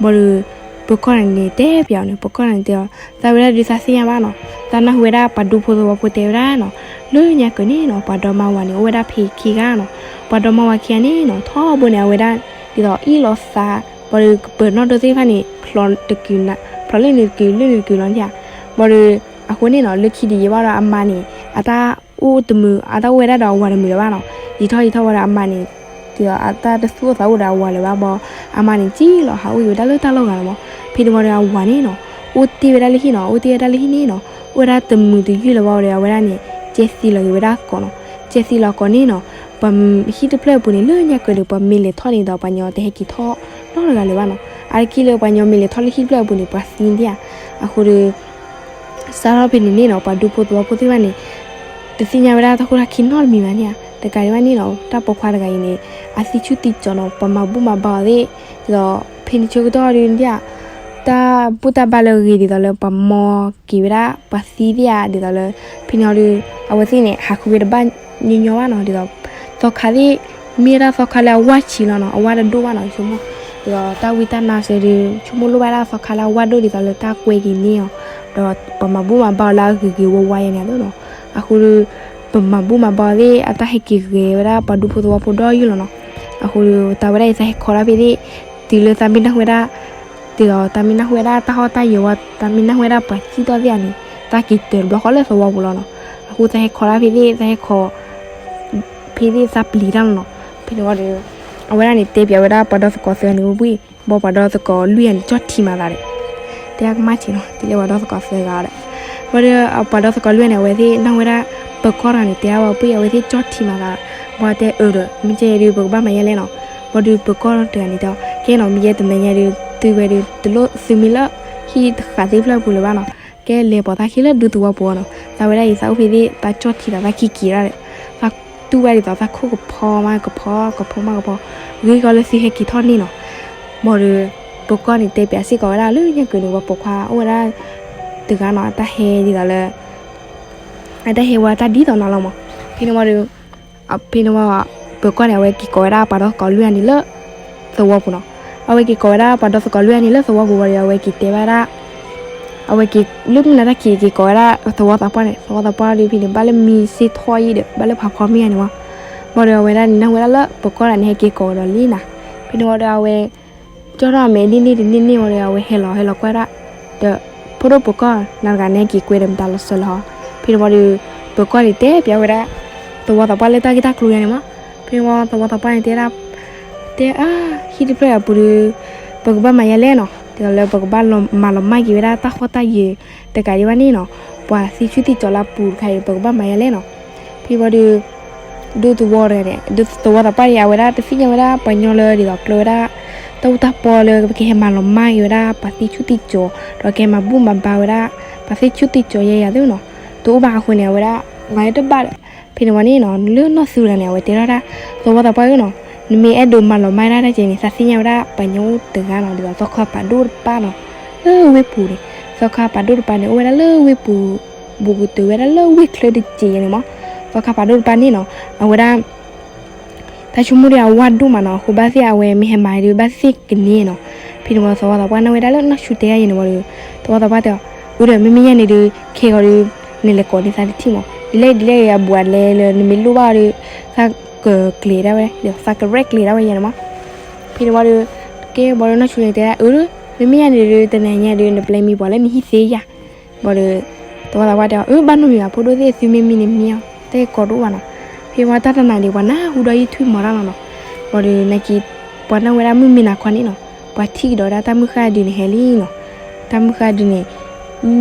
ဘၣ်ဒီး ပၢၤကီၢ်န့ၣ်တဲပျးအီၤန့ၣ် ပၢၤကီၢ်န့ၣ်တဲအီၤ သးဝဲဒၣ်ဒုးသးသ့ၣ်ညါဘၣ်နီၤ, သးနၢ်ဟူဝဲဒၣ်ပှၤဒူဖိသဝီဖိတဲဝဲဒၣ်နီၤ, လၢညါကၢၤန့ၣ်နီၤ ပှၤဒီမါဝၤန့ၣ် အိၣ်ဝဲဒၣ်ဖဲခံဂၤနီၤ, ပှၤဒီမါဝၤခံဂၤန့ၣ်နီၤ ထီဘိန့ၣ် အဝဲဒၣ် ဒ်သိးအ့ၣ်လိာ်သး, ဘၣ်ဒီးကပၢၤနီၣ်ဒိသ့ၣ်တဖၣ်န့ၣ် ဖျိတကုာ်, ဖျိလၢန့ၣ်တကုာ် လၢန့ၣ်တကုာ်လီၤန့ၣ်, ဘၣ်ဒီး အဃိန့ၣ်နီၤ လၢခံဒုးယံာ်ဘၣ်ဒီးအမါန့ၣ် အတၢ်အိၣ်တမုာ် အတၢ်အိၣ်ဝဲဒၣ်ဒီးအဝၤတမုာ်လၢၤဘၣ်နီၤ, ယံာ်ထီၣ်ယံာ်ထီၣ်ဝံၤဒီးအမါန့ၣ် ဒ်သိးအတၢ်တသူၣ်အိၣ်သးအိၣ်ဒီးအဝၤလၢၤဘၣ်ဘၣ်, အမါန့ၣ် စံၣ်လီၤဟးအိၣ်က့ၤဝဲဒၣ်လၢတၢ်လီၢ်ဂၤလီၤမး, ဖဲန့ၣ်ဝံၤဒီးအဝၤန့ၣ်နီၤ အိၣ်တ့ၢ်ဝဲဒၣ်လၢဟံၣ်နီၤ, အိၣ်တ့ၢ်ဝဲဒၣ်လၢဟံၣ်န့ၣ်နီၤ, အိၣ်ဝဲဒၣ်တမုာ်တယုၢ်လၢၤဘၣ်ဝံၤဒီး အဝဲဒၣ်န့ၣ် ကဲသံလီၤက့ၤဝဲဒၣ်အကိာ်နီၤ, ကဲသံလီၤကိာ်န့ၣ်နီၤ, ပှၤဟံၣ်တဖျၢၣ်အပူၤန့ၣ် လၢညါကၢၤဒီး ပှၤမ့ၢ်လဲၤထီၣ်န့ၣ်ဒီး ပှၤညီတဟဲက့ၤထီၣ်နီတဂၤလၢၤဘၣ်နီၤ, အါတက့ၢ်လၢပှၤညီမ့ၢ်လဲၤထီၣ်လၢဟံၣ်တဖျၢၣ်အပူၤန့ၣ် ပှၤသံဒံးဧါ, အဃိဒီး စးထီၣ်ဖဲန့ၣ်န့ၣ်နီၤ ပှၤဒူဖိသဝီဖိသ့ၣ်တဖၣ်န့ၣ် တသ့ၣ်ညါဝဲဒၣ်တၢ်ခိၣ်တၢ်ခံနီတမံၤဘၣ်န့ၣ်ဧါ, တကးဒံးဘၣ်န့ၣ်နီၤ တၢ်ပိာ်ခွါတဂၤအံၤန့ၣ် အသံဆူၣ်သံကၠီၤနီၤ ပှၤမၤဘူၣ်မၤဘါအီၤသ့ၣ်, ဒ်သိး ဖဲန့ၣ်ဆၢကတီၢ်ဒုးန့ၣ်ဧါ, တၢ်ဘူၣ်တၢ်ဘါလၢအဂ့ၤဒ်သိးလၢပှၤမီက့ၤဝဲဒၣ်ပှၤသံသ့ၣ်ဧါ ဒ်သိးလၢ ဖဲန့ၣ်အီၤဒီး အဝဲသ့ၣ်န့ၣ် ဟးဃုဝဲတဘၣ်ညီညီဘၣ်နီၤ ဒ်သိး သီခါသ့ၣ် မ့ၢ်ဝဲဒၣ်သီခါလၢအဝၣ်ဆံးလီၤနီၤ အဝၣ်တဒိၣ်ဘၣ်နီၤ ဆိကမိၣ် ဒ်သိးတၢ်ဝံတၢ်နါစဲဒီး ဆိကမိၣ်လိၣ်ဘၣ်ဒၣ်သီခါလၢအဝၣ်ဒိၣ်ဒ်သိးလၢတၢ်ကွဲက့ၤန့ၢ်အီၤ ဒီးပှၤမၤဘူၣ်မၤဘါအီၤလၢအဂ့ၤဂ့ၤဝါဝါယဲန့ၣ်အသိးနီၤ အဃိဒီး ပမၤဘူၣ်မၤဘါအီၤသ့ၣ် အတၢ်ဟဲက့ၤဂဲၤဝဲဒၣ်ပှၤဒူဖိသဝီဖိဒီးယုၢ်လီၤနီၤ အဃိဒီး တၢ်ဝဲဒၣ်အံၤသးဟဲခီတၢ်ဖဲသ့ၣ် တုၤလၢသးမ့ၢ်နၢ်ဟူဝဲဒၣ် ဒ်သိးသးမ့ၢ်နၢ်ဟူဝဲဒၣ်တၢ်ဟီၣ်တၢ်ယၢၤဝဲ သးမ့ၢ်နၢ်ဟူဝဲဒၣ်ပှၤစံၣ်တီၢ်သ့ၣ်ဧါန့ၣ် သးက့ၤတၢၤတဘျီဃီလၢသဝီပူၤလီၤနီၤ အဃိသးဟဲခီတၢ်ဖဲသ့ၣ် သးဟဲခီ ဖဲသ့ၣ်သးပျံၤတၢ်လီၤနီၤ ဖဲန့ၣ်ဝံၤဒီး အဝဲဒၣ်န့ၣ်တဲပၠးဝဲဒၣ်ပှၤဒီသကိးသၢဂၤန့ၣ်ဝံၤ ဘၣ်ပှၤဒီသကိးလွံၢ်ဂၤန့ၣ် ကၠီၣ်ထံမၤသးဒီး တဲအကမၣ်ဆံးနီၤ တုၤလၢပှၤဒီသကိးသၢဂၤဒီး ဝံၤဒီး ပှၤဒီသကိးလွံၢ်ဂၤန့ၣ် အဝဲသ့ၣ်နၢ်ဟူဝဲဒၣ် ပၢၤကီၢ်တဂၤန့ၣ် တဲအဝဲပှၤ အဝဲသ့ၣ်ကၠီၣ်ထံမၤသး ဘၣ်တဲအၢဒီး မ့ၢ်ကဲဒီး ပကဘၣ်မၤယဲလဲၣ်နီၤ ဘၣ်ဒီးပၢၤကီၢ်တဂၤန့ၣ်တဲ ကဲနီၤ မ့ၢ်ယဲတနၤညါဒီး သုဝဲဒီး တလိၣ်သုမံလၢ ဟံၣ်တဃာ်သ့ၣ်ဖျၢၣ်ပူၤလၢၤဘၣ်နီၤ ကဲလဲၤပိာ်သးခံလၢဒူသဝီပူၤနီၤ သးဝဲဒၣ်အံၤ သးအိၣ်ဖဲသ့ၣ် သးကၠီၣ်ထံသး သးခံက့ၤဒၣ်ဒီး သးတူၢ်ဝဲဒ်သိး သးခိၣ်ကဖီမး ကဖီ ကဖီမးကဖီ ဂ့ၤကီးလၢသုဟဲက့ၤထီၣ်န့ၣ်နီၤ ဘၣ်ဒီး ပၢၤကီၢ်န့ၣ်တဲပၠးစ့ၢ်ကီးဝဲဒၣ်လၢညါကုၤန့ၣ် ပှၤပိာ်ခွါအိၣ်ဝဲဒၣ် တဂၤနီၤ အတၢ်ဟဲဒ်သိးလၢ အတၢ်ဟဲဝဲတၢ်ဒ်သိးနၤလီၤမး ဖဲန့ၣ်ဝံၤဒီး ဖဲန့ၣ်ဝံၤ ပၢၤကီၢ်န့ၣ် အဝဲက့ၤကိးဝဲဒၣ်ပှၤဒီသကိးလွံၢ်ဂၤန့ၣ်လၢ သဝီပူၤနီၤ အဝဲက့ၤကိးဝဲဒၣ်ပှၤဒီသကိးလွံၢ်ဂၤန့ၣ်လၢသဝီပူၤဝံၤဒီး အဝဲက့ၤတဲဘၣ်ဒၣ် အဝဲက့ၤလၢမုၢ်နၤတၢ်ခံးက့ၤကိးဝဲဒၣ်သဝီသးပှၢ်န့ၣ် သဝီသးပှၢ်ဒီးဖဲန့ၣ် ဘၣ်လၢမံၤစ့ထီၣ်အံၤဒီး ဘၣ်လၢဖးဖီမ့ၢ်ဂၤန့ၣ်မး ဘၣ်ဒီးအဝဲဒၣ်န့ၣ် နၢ်ဟူဝဲဒၣ်လၢပၢၤကီၢ်တဂၤန့ၣ် ဟဲက့ၤကိးဒီးလံနၤ ဖဲန့ၣ်ဝံၤဒီးအဝဲ ကၠီၣ်ထီၣ်အမဲာ်ဒ်န့ၣ်တန့ၢ်န့ၢ်ဝံၤဒီး အဝဲဟဲလီၤဟဲလီၤကွၢ်ဒၣ် ဒီး ဖိဒိၣ်ပၢၤကီၢ် နၤတဂၤန့ၣ်က့ၤကွဲဒီးမတၤလီၤစၢၤလီၤဟီ ဖဲန့ၣ်ဝံၤဒီး ပၢၤကီၢ်န့ၣ်တဲပၠးဝဲဒၣ် သဝီသးပှၢ်လၢတၢ်ဂ့ၢ်တၢ်ကျိၤယါန့ၣ်မး ဖဲန့ၣ်ဝံၤသဝီသးပှၢ်န့ၣ်တဲဒၣ် တဲအါ ဟံၣ်တဖျၢၣ်အပူၤဒီး ပကဘၣ်မၤယါလဲၣ်နီၤ တဲလီၤလၢပကဘၣ်မၤလီၤမၢ်က့ၤဝဲဒၣ်တၢ်ဟီၣ်တၢ်ယၢၤ တကးဒံးဘၣ်န့ၣ်နီၤ ပှၤသံဆူၣ်သံကၠီၤလၢအပူၤတခါအံၤ ပကဘၣ်မၤယါလဲၣ်နီၤ ဖဲဝံၤဒီး ဒူသဝီတဂၤန့ၣ် ဒူသဝီသးပှၢ်န့ၣ် အဝဲဒၣ်တသ့ၣ်ညါဝဲဒၣ်ပှၤညီလၢဒ်သိးကျၢၤဝဲဒၣ် တၢ်အူတၢ်ပီလၢပကဟဲမၤလီၤမၢ်က့ၤဝဲဒၣ် ပှၤသံဆူၣ်သံကၠီၤ ဒီးကဟဲမၤဘူၣ်မၤဘါဝဲဒၣ် ပှၤသံဆူၣ်သံကၠီၤယါယၤသ့နီၤ တအိၣ်ဘၣ်အဃိန့ၣ် အဝဲဒၣ် မၤဝဲတဘၣ်ဒီး ဖဲန့ၣ်ဝံၤန့ၣ်နီၤ လၢနီၢ်သူတဂၤန့ၣ် အဝဲတဲထီၣ်ဒၣ် သဝီသးပှၢ်ဧၢနီၤ နမ့ၢ်အဲၣ်ဒိးမၤလီၤမၢ်ဒၣ်တၢ်ကဲန့ၣ် သးသ့ၣ်ညါဝဲဒၣ်ပှၤညီအိၣ်တဂၤနီၤ ဒ်သိးသီခါဖးဒိၣ်တပၢ်နီၤ လၢဝ့ၢ်ပူၤန့ၣ် သီခါဖးဒိၣ်တပၢ်န့ၣ် အိၣ်ဝဲဒၣ်လၢဝ့ၢ်ပူၤ ဘူးကတၢၢ်ဝဲဒၣ်လၢဝ့ၢ်ချၢတစဲးယါန့ၣ်မး သီခါဖးဒိၣ်တပၢ်န့ၣ်နီၤ အဝဲဒၣ် တၢ်ဆိကမိၣ်ဒီးအဝါဒိၣ်မးနီၤ အဃိဘၣ်သ့ၣ်အဝဲမ့ၢ်ဟဲမၤဒီး ဘၣ်သ့ၣ်ကန့ၢ်နီၤ ဖဲန့ၣ်ဝံၤသဝီသးပှၢ်နၢ်ဝဲဒၣ်လၢနီၢ်ဆူတဲယါယဲန့ၣ်ဝံၤဒီး သဝီသးပှၢ်တဲအီၤ အၢဒီး မ့မ့ၢ်ယဲန့ၣ်ဒီး ခဲဂီၤဒီး နလဲၤကိးန့ၢ်သးတထံၣ်မး ဒ်လဲၣ်ဒ်လဲၣ်အဘူးအလဲလၢနမ့ၢ်လိၣ်ဘၣ်ဒီး သးကကျဲၤဒၣ်ဝဲ သးကရဲၣ်ကျဲၤဒၣ်ဝဲယဲန့ၣ်မး ဖဲန့ၣ်ဝံၤဒီး ကဲဘၣ်ဒီးနီၢ်ဆူန့ၣ်တဲဒၣ် အၢ မ့မ့ၢ်ယဲန့ၣ်ဒီး တနၤညါဒီး နပျဲမံၤပှၤလၢနဟံၣ်သ့ယါ ဘၣ်ဒီး သဝီသးပှၢ်တဲအီၤ အၢ ဘၣ်နီတမံၤဘၣ် ဖိဒိၣ်သ့ၣ် သုမ့ၢ်မံန့ၣ်မံအီၤ တၢ်ဂ့ၢ်ကီဒိၣ်ဘၣ်နီၤ ဖဲဝံၤတၢ်တနၤန့ၣ် ပှၤနၢ်ဟူဒီးယုၢ်ထွံၣ်မီၤတၢ်လီၤနီၤ ဘၣ်ဒီး နာ်က့ ပှၤနၢ်ဝဲဒၣ်မုၢ်မ့ၢ်နၤခီန့ၣ်နီၤ ပှၤထံၣ်ကဒီးဒၣ်တၢ်မုၢ်ဃၢ်ဒုန့ၣ်ဟဲလံနီၤ တၢ်မုၢ်ဃၢ်ဒုန့ၣ်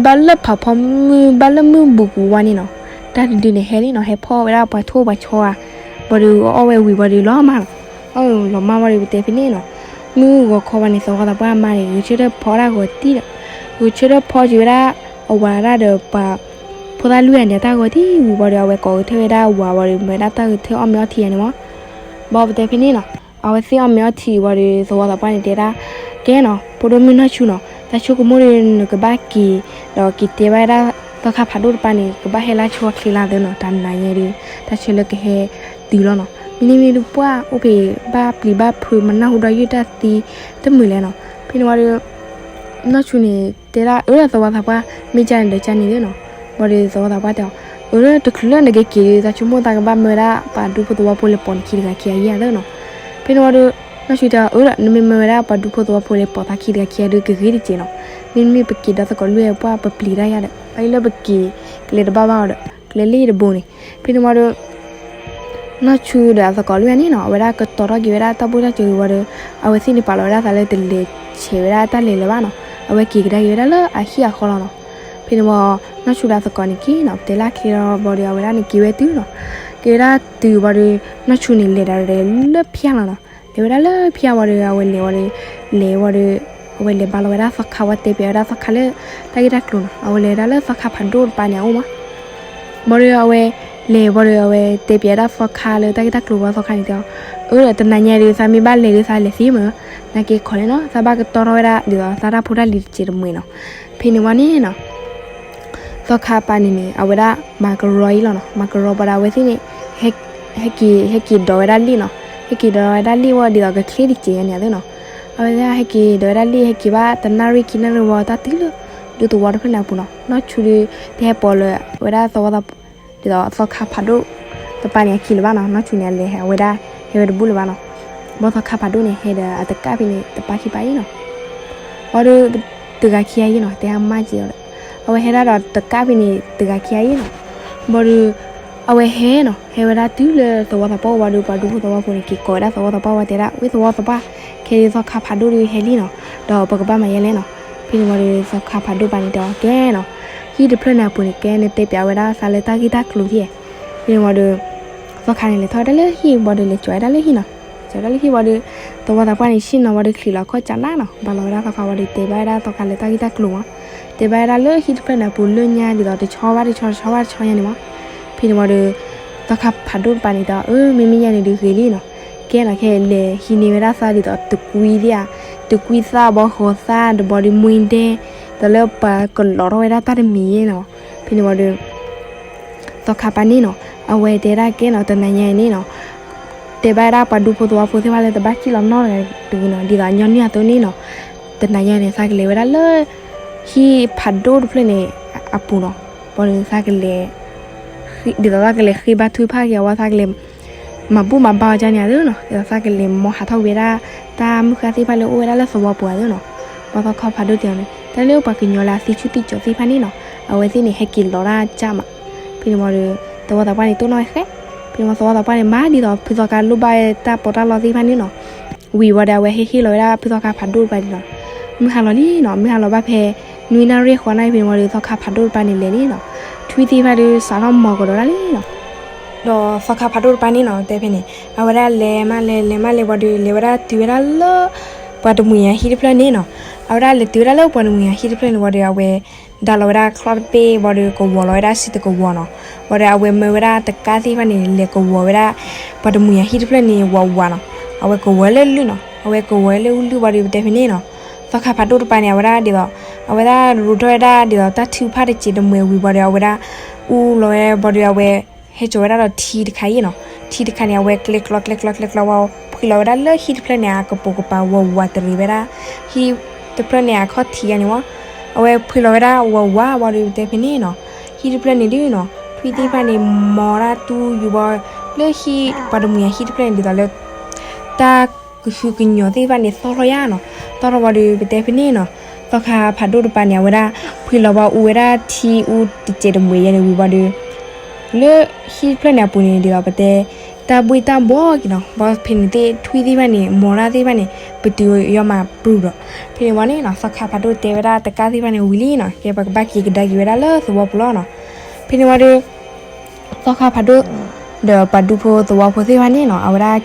ဘၣ်လၢဖးဖီမုၢ် ဘၣ်လၢမုၢ်ဘူးကဝါန့ၣ်နီၤ တၢ်တဒုန့ၣ်ဟဲလံနီၤ ဟဲဖီၣ်ဝဲဒၣ်ပှၤထိၣ်ပှၤဆီဧါ ဘၣ်ဒီးအီၣ်ဝဲဝံၤဘၣ်ဒီးလီၤမၢ်နီၤ အီၣ်လီၤမၢ်ဘၣ်ဒီးပတဲဖဲန့ၣ်နီၤ မုၢ်ဂီၤခီဘၣ်န့ၣ် သဝီသးပှၢ်အမါန့ၣ် ဂဲၤဆၢထၢၣ်ဖီဒၣ်ဂီၤတံၢ်ဒီး ဂဲၤဆၢထၢၣ်ဖီက့ၤဝဲဒၣ် အဝၤဒၣ်ဒီးပှၤ ဖိသၣ်လွံၢ်ဂၤန့ၣ် အတၢ်ဂီၤတံၢ်ဝံၤဘၣ်ဒီး အဝဲကိးကထၢၣ်ဝဲဒၣ်အဝၤဘၣ်ဒီး မၤဝဲဒၣ်တၢ်ဂဲၤဆၢထၢၣ်အီၣ်မ့ၤအီထံယါန့ၣ်မး ဘၣ်ပတဲဖဲန့ၣ်နီၤ အဝဲသ့ၣ်အီၣ်မ့ၤအီထံဝံၤဒီး သဝီသးပှၢ်န့ၣ်တဲဒၣ် ကဲနီၤ ဖိဒိၣ်မုၣ်နီၢ်ဆူနီၤ တၢ်ဆိကမိၣ်ဒီးနကဘၣ်က့ၤ ဒီးက့ၤတဲဘၣ်ဒၣ် သီခါဖးဒိၣ်တပၤန့ၣ် ကဘၣ်ဟဲလၢဆၢချ့လၢသ့နီၤ တၢ်နၤယဲဒီး တၢ်ဆၢလၢကဟဲတုၤလီၤနီၤ မ့မ့ၢ်ဒုးပှၢ်အိၣ်ဖဲဘၣ်ပျံၤဘၣ်ဖုးမၤနၢ်ဟူဒီးယုၢ်တၢ်သံ တမုာ်လဲၣ်နီၤ ဖဲန့ၣ်ဝံၤဒီး နီၢ်ဆူန့ၣ် တဲဒၣ်အၢ သဝီသးပှၢ် မ့ၢ်ကန့ၣ်ဒီးကန့ၣ်သ့နီၤ ဘၣ်ဒီးသဝီသးပှၢ်တဲအီၤ အၢ တချုးလၢနကက့ၤဒီး သးဆိကမိၣ်သးကဘၣ်မၢဝဲဒၣ် ပှၤဒူဖိသဝီဖိလဲၤပိာ်နခံတဂၤခံဂၤယါသ့နီၤ ဖဲန့ၣ်ဝံၤဒီး နီၢ်ဆူတဲအီၤ အၢ နမ့ၢ်မၢဝဲဒၣ်ပှၤဒူဖိသဝီဖိလဲၤပိာ်သးခံတဂၤခံဂၤဒီး ကဂ့ၤတစဲးနီၤ မ့မ့ၢ်ပက့ၤဒီးသကိးလွံၢ်ပှၢ်ပပျံၤတၢ်ယါဒီး အအံၤလၢပက့ၤ ကလဲၤတဘၣ်ဘၣ်အီၤဒီး ကလဲၤလၢတဘိန့ၣ် ဖဲန့ၣ်ဝံၤဒီး နီၢ်ဆူဒီးအသကိးလွံၢ်ဂၤန့ၣ်နီၤ အဝဲဒၣ်ကတီၤထီၣ်က့ၤဝဲဒၣ်တၢ်ဘူၣ်တၢ်စၢၤဝံၤဒီး အဝဲသ့ၣ်န့ၣ်ပာ်လီၤဝဲဒၣ်သးလၢတလဲၤဆဲးဝဲဒၣ်တၢ်လဲၤလၢၤဘၣ်နီၤ အဝဲက့ၤကဒါက့ၤဝဲဒၣ်လၢအဟံၣ်အဃီလီၤနီၤ ဖဲန့ၣ်ဝံၤ နီၢ်ဆူဒီးအသကိးန့ၣ်က့ၤနီၤ ပတဲလၢအချ့လီၤဘၣ်ဒီး အဝဲဒၣ်န့ၣ်က့ၤဝဲတုၤနီၤ က့ၤဝဲဒၣ်တုၤဘၣ်ဒီး နီၢ်ဆူန့ၣ် လဲၤဒီးလဲၤလၢဖၠၣ်လီၤနီၤ လဲၤဝဲဒၣ်လၢဖၠၣ်ဝံၤဒီး အဝဲလဲၤဝံၤဒီး လဲၤဝံၤဒီး အဝဲလဲၤဘါလီၤဝဲဒၣ်သီခါဝဲတဲပၠးဝဲဒၣ်သီခါလၢ တၢ်ဂ့ၢ်တၢ်ကျိၤနီၤ အဝဲလဲၤဝဲဒၣ်လၢသီခါဖးဒိၣ်တပၤန့ၣ်အအိၣ်မး ဘၣ်ဒီးအဝဲ လဲၤဘၣ်ဒီးအဝဲတဲပၠးဝဲဒၣ်သီခါလၢတၢ်ဂ့ၢ်တၢ်ကျိၤဘၣ် သီခါန့ၣ်တဲအီၤ, အၢ ဒီးတနၤညါဒုး သးမ့ၢ်ဘၣ်လဲၤဒုး သးလဲၤသ့မ့ၢ်, နာ်က့ၤခိးလဲၣ်နီၤ, သးဘၣ်ကတီၢ်ထီၣ်ဝဲဒၣ် ဒ်သိးသးတၢ်ဖိတၢ်လံၤတစဲးတမှဲၤနီၤ. ဖဲန့ၣ်ဝံၤန့ၣ်နီၤ သီခါပၢ်န့ၣ်န့ၣ် အဝဲဒၣ်မၤကရီအံၤလီၤနီၤ, မၤကရီဘၣ်ဒီးအဝဲသ့ၣ်န့ၣ် ဟဲက့ၤ ဟဲက့ၤဒိးဝဲဒၣ်လံၣ်နီၤ, ဟဲက့ၤဒိးဝဲဒၣ်လံၣ်ဝံၤဒ်သိးကချ့တစဲးယါန့ၣ်အသိးနီၤ. အဝဲသ့ၣ်ဟဲက့ၤဒိးဝဲဒၣ်လံၣ် ဟဲက့ၤဘၣ်တနၣ်ရံၣ်ခံနၣ်ရံၣ်ဝံၤ တၢ်တုၤလၢ ဒူသဝီတဖျၢၣ်န့ၣ်အပူၤနီၤ, နီၢ်ဆူဒုး တဟဲပိာ်လၢၤဝဲဒၣ်သဝီသးပှၢ် ဒ်သိးသီခါဖးဒိၣ်တပၤန့ၣ်အခံလၢၤဘၣ်နီၤ, နီၢ်ဆူန့ၣ် အလဲၤဟဲဝဲဒၣ် ဟဲဝဲတဘူၣ်လၢၤဘၣ်နီၤ. ဘၣ်သီခါဖးဒိၣ်န့ၣ် ဟဲဒီးအတကၣ်ဖဲန့ၣ် တပၣ်ခံပၣ်အံၤနီၤ. ဘၣ်ဒီး တဂၤခံဂၤအံၤနီၤ တဲဟါမၢ်က့ၤအီၤဒီး အဝဲဟဲဒၣ်ဒီးတကၣ်ဖဲန့ၣ် တဂၤခံဂၤအံၤနီၤ. ဘၣ်ဒီး အဝဲဟဲနီၤ ဟဲဝဲဒၣ်တုၤလၢသဝီသးပှၢ်ဝံၤဘၣ်ဒီး ပှၤဒူဖိသဝီဖိန့ၣ် က့ၤကိးဝဲဒၣ်သဝီသးပှၢ်ဝံၤတဲဒၣ် ဝ့ၢ်သဝီသးပှၢ် ခဲအံၤသီခါဖးဒိၣ်ဒုးဟဲလံနီၤ, ဒီးပကဘၣ်မၤယဲလဲၣ်နီၤ. ဖဲန့ၣ်ဝံၤဒီး သီခါဖးဒိၣ်တပၤန့ၣ်တဲအီၤ ကဲနီၤ, ဟံၣ်တဖျၢၣ်န့ၣ်အပူၤန့ၣ် ကဲနတဲပၠးဝဲဒၣ်သးလၢတၢ်ဂ့ၢ်တၢ်ကျိၤထံၣ်. ဖဲန့ၣ်ဝံၤဒီး သီခါန့ၣ် လဲၤထီၣ်ဝဲဒၣ်လၢဟံၣ်ဘၣ်ဒီး လဲၤကၠီၤဝဲဒၣ်လၢဟံၣ်နီၤ, ကၠီၤဝဲဒၣ်လၢဟံၣ်ဘၣ်ဒီး သဝီသးပှၢ်န့ၣ် ဆ့ၣ်နီၤဝံၤဒီး ချံးလီၤခီၣ်ကၠးနးနီၤ, ဘၣ်လီၤဝဲဒၣ်သီခါဝံၤဒီး တဲဘၣ်ဝဲဒၣ်သီခါလၢတၢ်ဂ့ၢ်တၢ်ကျိၤမး, တဲဘၣ်ဝဲဒၣ်လၢဟံၣ်တဖျၢၣ်န့ၣ်အပူၤလၢညါဒ်သိး တဆီဘၣ်တဆီ တဆီဘၣ်တဆီယါန့ၣ်မး. ဖဲန့ၣ်ဝံၤဒီး သီခါဖးဒိၣ်တပၤန့ၣ်တဲအီၤ အၢ မ့မ့ၢ်ယါန့ၣ်ဒုးဂ့ၤလံနီၤ, ကဲနီၤ ခဲလဲၤဟံးန့ၢ်ဝဲဒၣ်သးဒ်သိးတကွံသ့ၣ်ဧါ, တကွံသၣ်ဘီဃီၤသၣ် တဘီဒီးမှ့ဒဲ, ဒီးလၢပှၤကလီၤထီၣ်ဝဲဒၣ်တၢ်တမံၤယါနီၤ. ဖဲန့ၣ်ဝံၤဒီး သီခါပၢ်န့ၣ်နီၤ အဝဲတဲဒၣ်ကဲနီၤ တနၤညါအံၤန့ၣ်နီၤ တဲဘၣ်ဝဲဒၣ်ပှၤဒူဖိသဝီဖိသ့ၣ်တဖၣ်လၢတဘၣ်စံၣ်လီၤနီတဂၤတဂ့ၤနီၤ, ဒ်သိးညီနုၢ်အသိးန့ၣ်နီၤ, တနၤညါန့ၣ် သးကလဲၤဝဲဒၣ်လၢ ဟံၣ်ဖးဒိၣ်တဖျၢၣ်န့ၣ်အပူၤနီၤ, ဘၣ်ဒီးသးကလဲၤ ဒ်သိးသးကလဲၤဃ့ဘါထုကဖၣ်က့ၤအဝဲ သးကလဲၤ မၤဘူၣ်မၤဘါအီၤကန့ၣ်အသိးနီၤ, ဒ်သိးသးကလဲၤမၤဟးထီၣ်ဝံၤဝဲဒၣ် တၢ်မုၢ်ဃၢ်သ့ၣ်တဖၣ်လၢအိၣ်ဝဲဒၣ်လၢသဝီပူၤအသိးနီၤ. ဘၣ်သီခါဖးဒိၣ်တဲအီၤန့ၣ် တၢ်လၢပှၤကညီလၢအသံဆူၣ်သံကၠီၤသ့ၣ်တဖၣ်န့ၣ်နီၤ အဝဲသ့ၣ်န့ၣ် ဟဲက့ၤလီၤတၢ်ကၢ်မး. ဖဲန့ၣ်ဝံၤဒီး သဝီသးပှၢ်န့ၣ် တိၢ်နီၣ်ဝဲဃဲ, ဖဲန့ၣ်ဝံၤသဝီသးပှၢ်န့ၣ် မၤဒ်သိးဖုသီခါလိၣ်ဘၣ်ဝဲတၢ်ပီးတၢ်လီသ့ၣ်တဖၣ်န့ၣ်နီၤ ဝံၤဝံၤဒီး အဝဲဟ့ၣ်ဟ့ၣ်လီၤဝဲဒၣ်ဖုသီခါဖးဒိၣ်တပၤဒ်နီၤ, မုၢ်ဟါလီၤလံနီၤ, မုၢ်ဟါလီၤဘၣ်ဖဲ နွံနၣ်ရံၣ်ဃိးနၣ်ရံၣ် ဖဲန့ၣ်ဝံၤဒီး သီခါဖးဒိၣ်တပၤန့ၣ်လဲၤလံနီၤ, ထွံၣ်သ့ၣ်တဖၣ်ဒီး စးထီၣ်မီၤကဒီးဒၣ်လံနီၤ. ဒီးသီခါဖးဒိၣ်တပၤန့ၣ်နီၤ တဲဖဲန့ၣ် အဝဲဒၣ်လဲၤမးလဲၤ လဲၤမးလဲၤဝံၤဒီး လဲၤဝဲဒၣ်တုၤဝဲဒၣ်လၢ ပှၤတမှံၤအဟံၣ်တဖျၢၣ်န့ၣ်နီၤ, အဝဲဒၣ်လဲၤတုၤဝဲဒၣ်လၢပှၤတမှံၤအဟံၣ်တဖျၢၣ်န့ၣ်ဝံၤဒီး အဝဲ ဒါလီၤဝဲဒၣ်ချီၣ်တဘ့ၣ်ဝံၤဒီး ကဝီၤလီၤဝဲဒၣ်စံၣ်တကဝီၤနီၤ, ဝံၤဒီးအဝဲမၢဝဲဒၣ်တကၣ်သ့ၣ်တဖၣ်န့ၣ် လဲၤကဝီၤဝဲဒၣ် ပှၤတမှံၤအဟံၣ်တဖျၢၣ်န့ၣ် ဝးဝးနီၤ, အဝဲကဝီၤလၢလုၢ်နီၤ, အဝဲကဝီၤလၢလုၢ်ဝံၤဒီး ပတဲဖဲန့ၣ်နီၤ, သီခါဖးဒိၣ်တပၤန့ၣ် အဝဲဒၣ်ဒ်သိး အဝဲဒၣ်ရူးထီၣ်ဝဲဒၣ်ဒ်သိးတၢ်ထုကဖၣ်တစဲးတမှဲၤဝံၤဝံၤဒီး အဝဲဒၣ်အူလီၤဝဲဝံၤဒီး အဝဲ ဟဲစိာ်ဝဲဒၣ်ဒီးထံတခါအံၤနီၤ, ထံတခါန့ၣ် အဝဲကျဲကျီကျဲကျီကျဲကျီဝံၤ ဖှံလီၤဝဲဒၣ်လၢဟံၣ်တဖျၢၣ်န့ၣ် အကပိာ်ကပၤဝးဝးတရံးဝဲဒၣ် ဟံၣ်တဖျၢၣ်န့ၣ် အခီၣ်ထံးယါန့ၣ်ဝံၤ, အဝဲဖှံလီၤဝဲဒၣ်ဝးဝးဝံၤဒီး ပတဲဖဲန့ၣ်နီၤ, ဟံၣ်တဖျၢၣ်န့ၣ်ဒုးနီၤ ထွံၣ်သ့ၣ်တဖၣ်န့ၣ် မီၤဒၣ်တူၢ်ယူၤဝံၤ လၢဟံၣ်ပှၤတမှံၤအဟံၣ်တဖျၢၣ်န့ၣ် ဒ်သိးလၢ တၢ်ကဟုကညီၤသ့ၣ်တဖၣ်န့ၣ် သီၣ်ထီၣ်ယါနီၤ, သီၣ်ထီၣ်ဝံၤဒီး ပတဲဖဲန့ၣ်နီၤ, သီခါဖးဒိၣ်တပၤန့ၣ် အဝဲဒၣ် ဖှံလီၤဝံၤအူဝဲဒၣ်ထံအူတစဲးတမှဲၤယါန့ၣ်ဝံၤဝံၤဒီး လၢဟံၣ်တဖျၢၣ်န့ၣ်အပူၤန့ၣ် ဒ်သိးပတဲ တၢ်ဘှ့ၣ်တၢ်ဘှီက့ၤနီၤ, ဘၣ်ဖဲန့ၣ်သ့ၣ် ထွံၣ်သ့ၣ်တဖၣ်န့ၣ် မီၤတၢ်သ့ၣ်တဖၣ်န့ၣ် ပတုာ်ယီၤမးပြုၤဒီး ဖဲန့ၣ်ဝံၤန့ၣ်နီၤ သီခါဖးဒိၣ်တဲဝဲဒၣ်တကၣ်သ့ၣ်တဖၣ်န့ၣ်ဝံၤလံနီၤ, ကဲပကဘၣ်က့ၤကဒါက့ၤဝဲဒၣ်လၢသဝီပူၤလီၤနီၤ, ဖဲန့ၣ်ဝံၤဒီး သီခါဖးဒိၣ် ဒီးပှၤဒူဖိသဝီဖိသ့ၣ်တဖၣ်န့ၣ်နီၤ အဝဲဒၣ်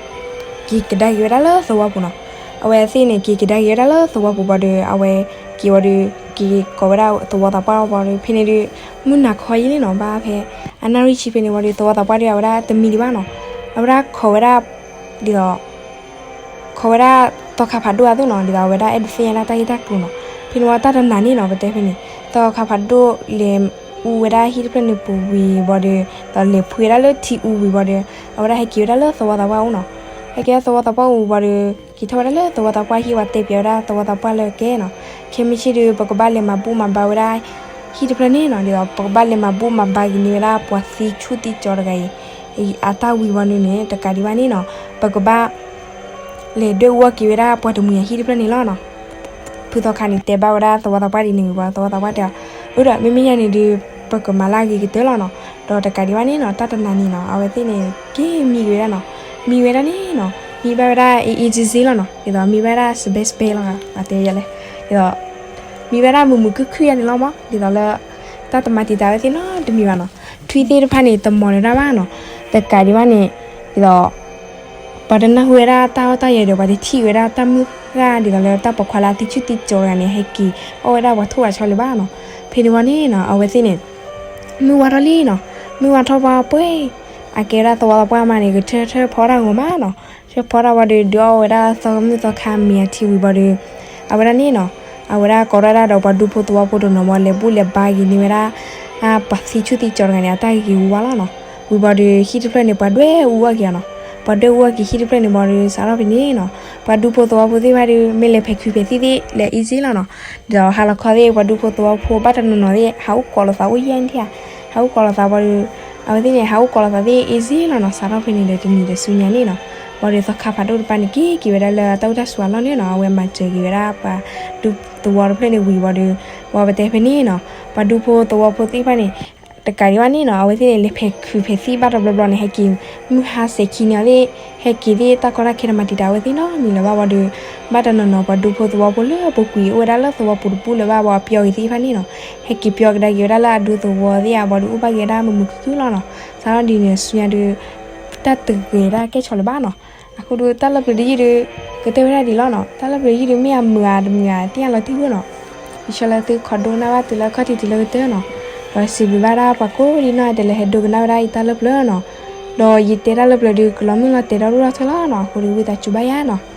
က့ၤကဒါက့ၤဝဲဒၣ်လၢသဝီပူၤနီၤ, အဝဲသ့ၣ်န့ၣ် က့ၤကဒါက့ၤဝဲဒၣ်လၢသဝီပူၤဘၣ်ဒီး အဝဲက့ၤဝံၤဒီး က့ၤကိးဝဲဒၣ်သဝီသးပှၢ်ဘၣ်ဒီး ဖဲန့ၣ်ဒီး မုၢ်နၤခီယံၤလံနီၤ, ဘၣ်ဖဲ အနၣ်ရံၣ်ဆံဖဲန့ၣ်ဝံၤဒီး သဝီသးပှၢ်ဒီး အဝဲဒၣ်တမံဒံးဘၣ်နီၤ, အဝဲဒၣ်ခိးဝဲဒၣ် ဒ်သိး ခိးဝဲဒၣ်သီခါဖးဒိၣ်အသိးနီၤ, ဒ်သိးအဝဲဒၣ်အဲၣ်ဒိးသ့ၣ်ညါဒၣ်တၢ်ဂ့ၢ်တၢ်ကျိၤနီၤ, ဖဲန့ၣ်ဝံၤတၢ်တနၤန့ၣ်နီၤ ပတဲဖဲန့ၣ် သီခါဖးဒိၣ်လဲၤအူဝဲဒၣ်ဟံၣ်တဖျၢၣ်န့ၣ်ပူၤဝံၤဘၣ်ဒီး ဒီးလဲၤဖှံဝဲဒၣ်လၢထံအူဝံၤဘၣ်ဒီး အဝဲဒၣ်ဟဲက့ၤဝဲဒၣ်လၢသဝီသးပှၢ်အအိၣ်နီၤ, ဟဲက့ၤလၢသဝီသးပှၢ်အအိၣ်ဘၣ်ဒီး က့ၤထီၣ်ဝဲဒၣ်လၢသဝီသးပှၢ်ဟံၣ်ဝံၤတဲပၠးဝဲဒၣ်သဝီသးပှၢ်လၢကဲနီၤ, ခဲမုၢ်ဆ့ၣ်ဒီး ပကဘၣ်လဲၤမၤဘူၣ်မၤဘါဝဲဒၣ် ဟံၣ်တဖျၢၣ်န့ၣ်နီၤ, ဒ်သိးပကဘၣ်လဲၤမၤဘူၣ်မၤဘါက့ၤန့ၢ်ဝဲဒၣ်ပှၤသံဆူၣ်သံကၠီတဂၤအံၤ အတၢ်ဝံၤဝံၤန့ၣ်န့ၣ် တကးဒံးဘၣ်န့ၣ်နီၤ, ပကဘၣ် လဲၤဒွဲၣ်အူအီၣ်က့ၤဝဲဒၣ်ပှၤတမှံၤအဟံၣ်တဖျၢၣ်န့ၣ်လီၤနီၤ. ဖုသီခါန့ၣ် တဲဘၣ်ဝဲဒၣ်သဝီသးပှၢ်ဒ်န့ၣ်ဝံၤဘၣ် သဝီသးပှၢ်တဲအီၤ, အၢ ဒီးမ့မ့ၢ်ယါန့ၣ်ဒုး ပကမၤလၢအဂ့ၤကတၢၢ်လီၤနီၤ. ဒီးတကးဒံးဘၣ်န့ၣ်နီၤ တၢ်တနၤန့ၣ်နီၤ အဝဲသ့ၣ်န့ၣ် က့ၤမံက့ၤဝဲဒၣ်နီၤ. မံဝဲဒၣ်န့ၣ်နီၤ မံဘၣ်ဝဲဒၣ် အ့ၣ်အ့ၣ်စ့စ့လီၤနီၤ. ဒ်သိးမံဘၣ်ဝဲဒၣ် စဘဲစဘဲလီၤ ပှၤတဲယလဲၣ်. ဒ်သိး မံဝဲဒၣ်မုာ်မုာ်ခုၣ်ခုၣ်ယါန့ၣ်လီၤမး. ဒ်သိးလၢ တၢ်တမၤတံာ်တာ်ဝဲသ့ၣ်နီတမံၤဘၣ်နီၤ. ထွံၣ်သ့ၣ်တဖၣ်န့ၣ် တမီၤလၢၤဒၣ်ဘၣ်နီၤ. တကးဒံးဘၣ်န့ၣ် ဒ်သိး ပှၤတနၢ်ဟူဝဲဒၣ်တၢ်အီၣ်တၢ်ယဲၤဒီး ပှၤတထံၣ်ဝဲဒၣ်တၢ်မုၢ်ဃၢ် ဒ်သိးလၢတၢ်ပိာ်ခွါလၢအသံဆူၣ်သံကၠီတဂၤန့ၣ် ဟဲက့ၤအီၣ်ဝဲဒၣ်ပှၤထိၣ်ပှၤဆီလၢၤဘၣ်နီၤ. ဖဲန့ၣ်ဝံၤန့ၣ်နီၤ အဝဲသ့ၣ်န့ၣ် မုၢ်ဝါထီၣ်လံနီၤ. မုၢ်ဝါထီၣ်ပှၢ်ပှဲၤ, အကဲဝဲဒၣ်သဝီသပှၢ်မးန့ၣ် ကထၢထၢဖီတၢ်ဂီၤမးနီၤ. ထၢဖီတၢ်ဝံၤဒီး ဒုးအီၣ်ဝဲဒၣ်သီမုၢ်သီခါမ့ၤအထံဝံၤဘၣ်ဒီး အဝဲဒၣ်န့ၣ်နီၤ, အဝဲဒၣ်ကိးထီၣ်ဝဲဒၣ်ဒီးပှၤဒူဖိသဝီဖိတနီၤဘၣ် လဲၤဘူၣ်လဲၤဘါက့ၤန့ၢ်ဝဲဒၣ် ပှၤသံဆူၣ်သံကၠီၤတဂၤန့ၣ် အတၢ်ဂ့ၤဂ့ၤဝါဝါလီၤနီၤ. ဝံၤဘၣ်ဒီး ဟံၣ်တဖျၢၣ်န့ၣ် ပှၤဒွဲၣ်အူအီၣ်က့ၤအီၤနီၤ. ပှၤဒွဲၣ်အူအီၣ်က့ၤဟံၣ်တဖျၢၣ်န့ၣ်ဘၣ်ဒီး စးထီၣ်ဖဲန့ၣ်နီၤ, ပှၤဒူဖိသဝီဖိသ့ၣ်တဖၣ်ဒီး မ့ၢ်လဲၤဖဲးခုးဖဲးသံၣ်သ့ၣ် လဲၤ easy လီၤနီၤ. ဒီးဟါလီၤခီသ့ၣ် ပှၤဒူဖိသဝီဖိဘၣ်တနီၤနီၤသ့ၣ် ဟးအိၣ်ကိးလိာ်သးအိၣ်ယဲၢ်န့ၣ်ဧါ, ဟးအိၣ်ကိးလိာ်သးဘၣ်ဒီး အဝဲသ့ၣ်န့ၣ် ဟးအိၣ်ကိးလိာ်သးသ့ၣ် easy လီၤနီၤ. စးထီၣ်ဖဲန့ၣ်ဒီး တနံၤဒီးဆူညါန့ၣ်နီၤ, ဘၣ်ဒီးသီခါဖးဒိၣ်တဖၣ်န့ၣ် က့ၤက့ၤဝဲဒၣ်လၢတၢ်အိၣ်တၢ်ဆိးအလီၢ်န့ၣ်နီၤ. အဝဲမၤစၢၤက့ၤဝဲဒၣ်ပှၤဒူသဝီတဖျၢၣ်န့ၣ်ဝံၤဘၣ်ဒီး ပှၤပတဲဖဲန့ၣ်နီၤ, ပှၤဒူဖိသဝီဖိသ့ၣ်တဖၣ်န့ၣ် တကးဒံးဘၣ်န့ၣ်နီၤ, အဝဲသ့ၣ်န့ၣ် လဲၤဖဲးခုးဖဲးသံၣ်ဘၣ်တဘျီဘျီန့ၣ် ဟဲက့ၤမုၢ်ဟါစဲၤခံန့ၣ်သ့ၣ်, ဟဲက့ၤသ့ၣ်တၢ်ကီတၢ်ခဲတမၤတံာ်တာ်အဝဲသ့ၣ်နီတမံၤလၢၤဘၣ်ဘၣ်ဒီး ဘၣ်တနီၤနီၤ ပှၤဒူဖိသဝီဖိလၢပူၤကွံာ်အိၣ်ဝဲဒၣ်လၢသဝီပူၤတပူၤလၢၤဘၣ်ဘၣ် ပျီက့ၤသ့ၣ်တဖၣ်န့ၣ်နီၤ, ဟဲက့ၤပျီကဒါက့ၤဝဲဒၣ်လၢအဒူသဝီသ့ၣ်ဧါဘၣ်ဒီး အိၣ်ဘၣ်က့ၤဝဲဒၣ်မုာ်မုာ်ခုၣ်ခုၣ်လီၤနီၤ. စးထီၣ်ဒ်န့ၣ်ဆူညါဒီး တၢ်တဂ့ၤတၢ်ကဲဆိးလၢၤဘၣ်နီၤ. အဃိဒီးတၢ်လၢပျၢၤတယုၢ်ဒီး ကတဲဝဲဒၣ်ဒ်လီၤနီၤ, တၢ်လၢပျၢၤတယုၢ်ဒီး မ့ၢ်အမုာ်ဧါတမုာ်ဧါ သ့ၣ်ညါလီၤတံၢ်ဖိနီၤ. ယဆၢလၢသုခီဒိကနၣ်ဘၣ်တုၤလၢခီၣ်ထံးတုၤလၢကတၢၢ်နီၤ, ဒီးစံးဘျုးဘၣ်ဒၣ်ပှၤကိးဒံနီၢ်ဂၤဒဲးလၢဟဲဒိကနၣ်ဝဲဒၣ်ယတၢ်လၢပျၢၤနီၤ. ဒီးယတဲတၢ်လၢပျၢၤဒီး ကလီၤမုၢ်လီၤတဲာ်ဒီဒိၣ်ထီၣ်ထီလီၤနီၤ. အဃိဒီးဝံသးစူၤဘၣ်ယၤနီၤ.